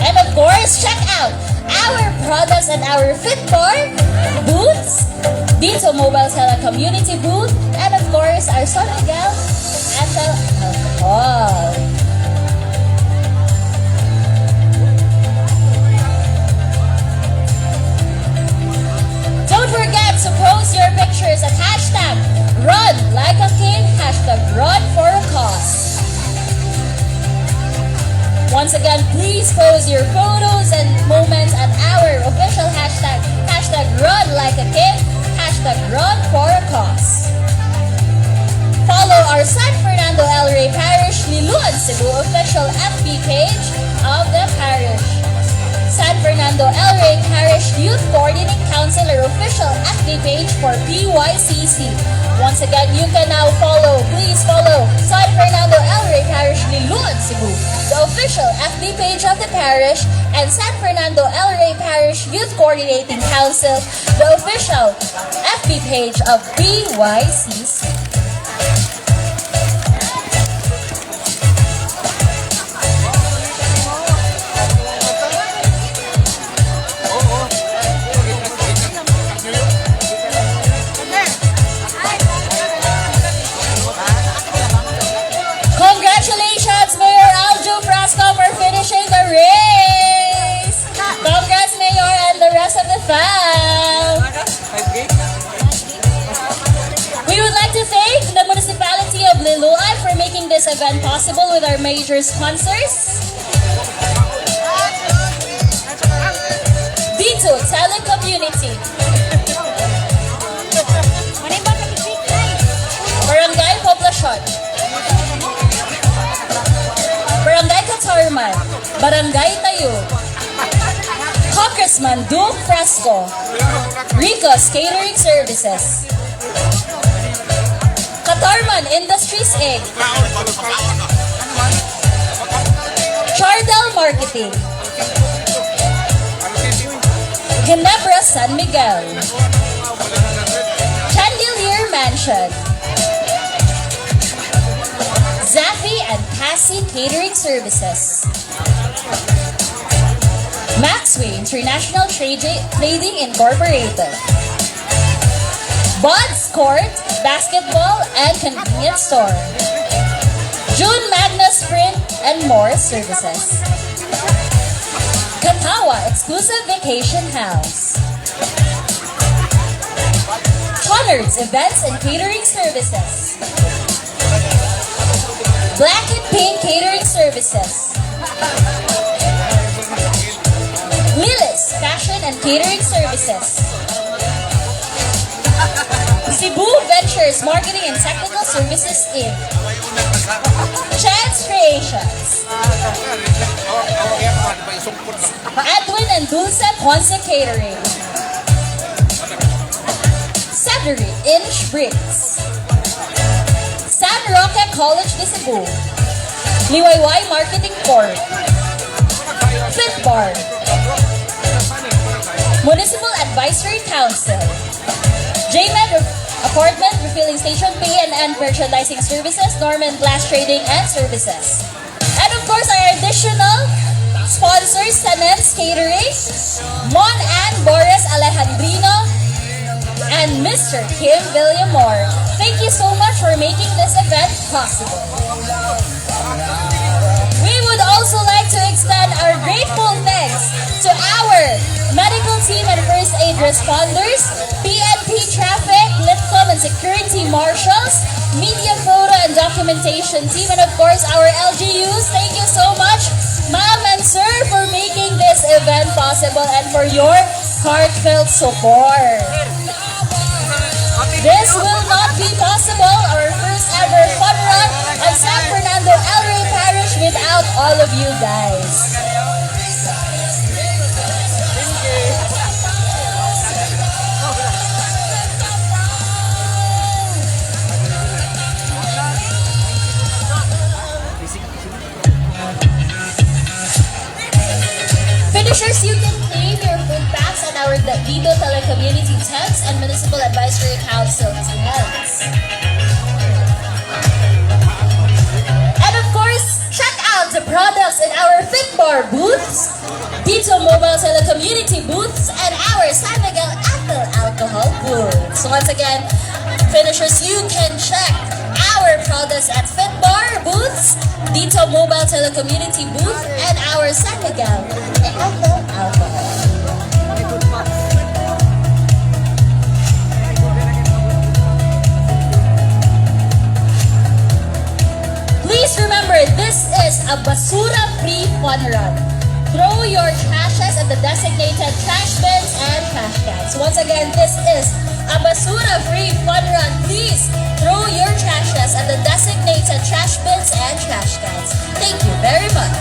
And of course, check out our products at our Fit Bar booths, Dito Mobile Telecommunity booth, and of course, our San Miguel Ethyl Alcohol. Don't forget to post your pictures at #RunLikeAKing, #RunForACause. Once again, please post your photos and moments at our official hashtag, #RunLikeAKing, #RunForACause. Follow our San Fernando El Rey Parish Liloan Cebu official FB page of the parish. San Fernando El Rey Parish Youth Coordinating Council or official FB page for PYCC. Once again, you can now follow, please follow San Fernando El Rey Parish Liloan Cebu, the official FB page of the parish, and San Fernando El Rey Parish Youth Coordinating Council, the official FB page of PYCC. Congratulations, Mayor Aljo Frasco, for finishing the race! Congrats, Mayor, and the rest of the fam! We would like to thank the Municipality of Liloan for making this event possible with our major sponsors. Dito Telecommunity, Barangay Poblacion, Barangay Catarman, Barangay Tayo, Congressman Duke Frasco, Rico's Catering Services, Catarman Industries Inc., Chardel Marketing, Ginebra San Miguel, Chandelier Mansion, Zafi and Cassie Catering Services, Maxway International Trading Incorporated, Bud's Court Basketball and Convenience Store, June Magnus Print and More Services, Katawa Exclusive Vacation House, Conard's Events and Catering Services, Black and Pink Catering Services, Catering Services. Cebu Ventures Marketing and Technical Services Inc. Chance Creations. Edwin and Dulce Ponce Catering. Cedric Inch Bricks. San Roque College de Cebu. Liwayway Marketing Corp. Fit Bar. Municipal Advisory Council. JMed Apartment Refilling Station, P&N Merchandising Services, Norman Glass Trading and Services. And of course, our additional sponsors, Sanens Catering, Mon and Boris Alejandrino, and Mr. Kim Villamore. Thank you so much for making this event possible. We would also like to extend our grateful thanks to our medical team and first aid responders, PNP traffic, Litcom and security marshals, media photo and documentation team, and of course our LGUs. Thank you so much, ma'am and sir, for making this event possible and for your heartfelt support. This will not be possible, our first ever fun run at San Fernando El Rey Parish, without all of you guys. Finishers, you can claim your food packs at our Dito Telecommunity tents and Municipal Advisory Council tents. And of course, check out the products in our Fit Bar booths, Dito Mobile Telecommunity booths, and our San Miguel Ethyl Alcohol booths. So once again, finishers, you can check our products at Fit Bar booths, Dito Mobile Telecommunity booth, and our San Miguel Ethyl Alcohol. Please remember, this is a basura-free fun run. Throw your trashes at the designated trash bins and trash cans. Once again, this is a basura-free fun run. Please throw your trashes at the designated trash bins and trash cans. Thank you very much.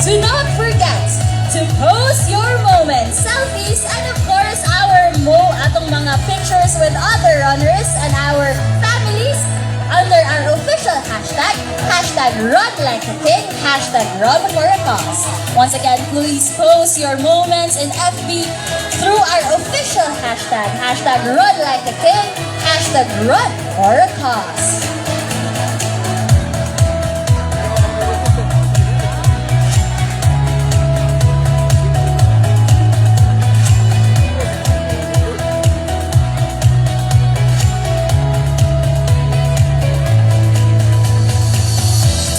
Do not forget to post your moments, selfies, and of course, our mo atong mga pictures with other runners and our families under our official hashtag, #RunLikeAKing, #RunForACause. Once again, please post your moments in FB through our official hashtag, #RunLikeAKing, #RunForACause.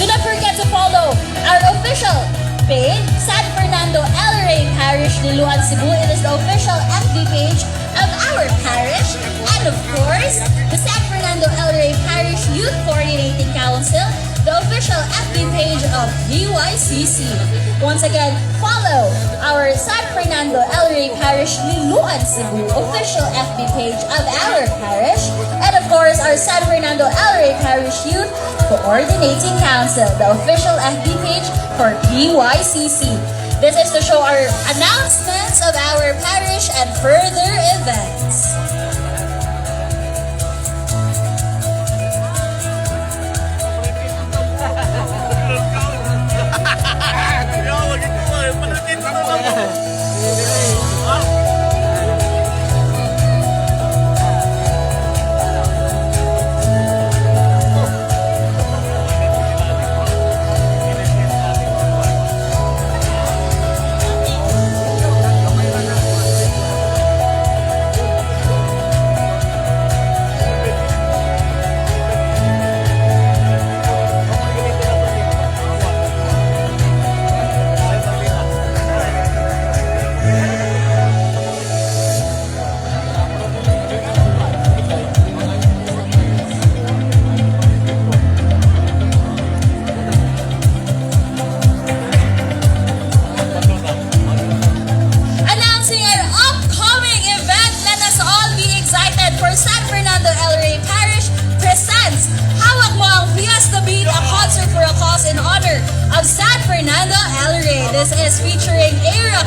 Do not forget to follow our official page, San Fernando El Rey Parish, Liloan, Cebu. It is the official FB page of our parish. And of course, the San Fernando El Rey Parish Youth Coordinating Council, the official FB page of DYCC. Once again, follow our San Fernando El Rey Parish, Liloan, Cebu official FB page of our parish. And of course, our San Fernando El Rey Parish Youth Coordinating Council, the official FB page for PYCC. This is to show our announcements of our parish and further events.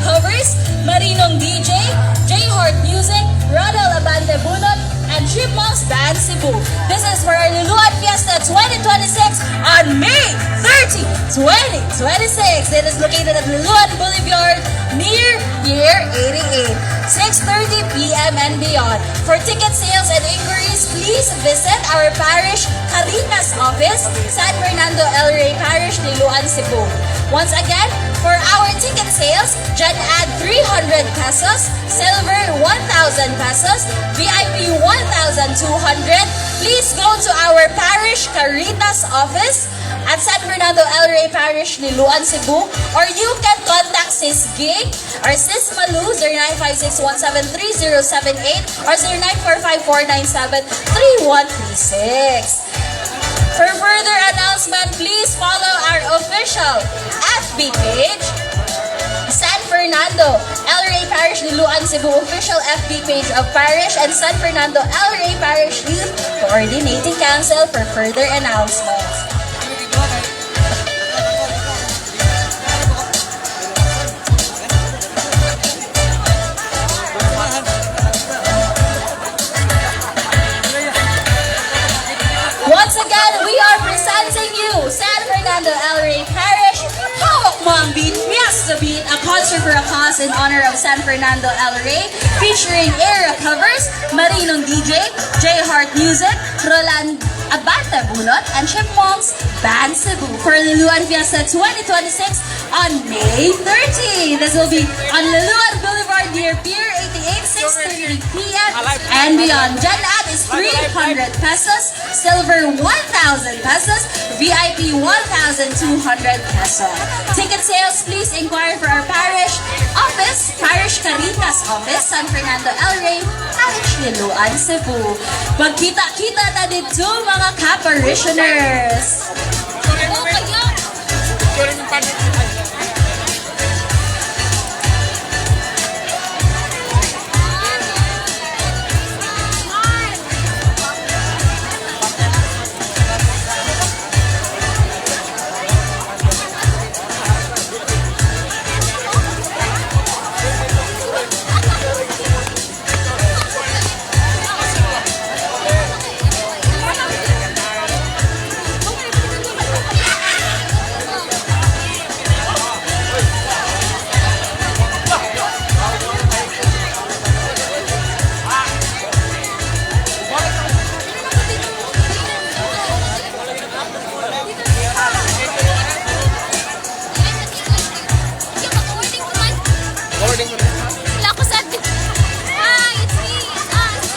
Covers, Marinong DJ, J Heart Music, Radal Abante Bunot, and Chipmunks Band Cebu. This is for our Liloan Fiesta 2026 on May 30, 2026. It is located at Liloan Boulevard near Pier 88, 6:30 p.m. and beyond. For ticket sales and inquiries, please visit our Parish Caritas office, San Fernando El Rey Parish, Liloan, Cebu. Once again, for our ticket sales, Gen Ed 300 pesos, Silver 1,000 pesos, VIP 1,200. Please go to our Parish Caritas office at San Fernando El Rey Parish, Liloan, Cebu, or you can contact Sis Gig or Sis Malu 0956173078 or 0945-497-3136. For further announcement, please follow our official FB page, San Fernando El Rey Parish, Liloan, Cebu official FB page of Parish and San Fernando El Rey Parish Youth Coordinating Council for further announcements. Once again, we are presenting you San Fernando El Rey Parish Hawak Mo ang Beat, Fiesta Beat, a concert for a cause in honor of San Fernando El Rey, featuring Era Covers, Marinong DJ, J Heart Music, Roland Abante Bunot, and Chipmunks Band Cebu for Liloan Fiesta 2026 on May 30. This will be on Liloan Boulevard near Pier 88, 6:30 p.m. and beyond. Gen Ed is 300 pesos, Silver 1,000 pesos, VIP 1,200 pesos. Ticket sales, please inquire for our parish office, Parish Caritas Office, San Fernando El Rey, Parish Liloan, Cebu. Magkita-kita ta dito, mga ka-parishioners. Oh, kaya. Wala ko sa. Hi, it's me. It's us.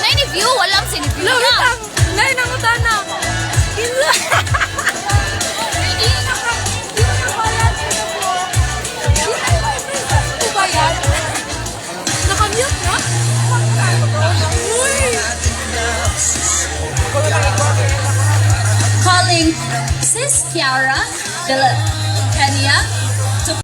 Nine view, walang siniview na. Nay, nangutana. Ila. Ready? Ano ba yan? Nakamute na? Uy! Calling Sis Kiara de la Kenya to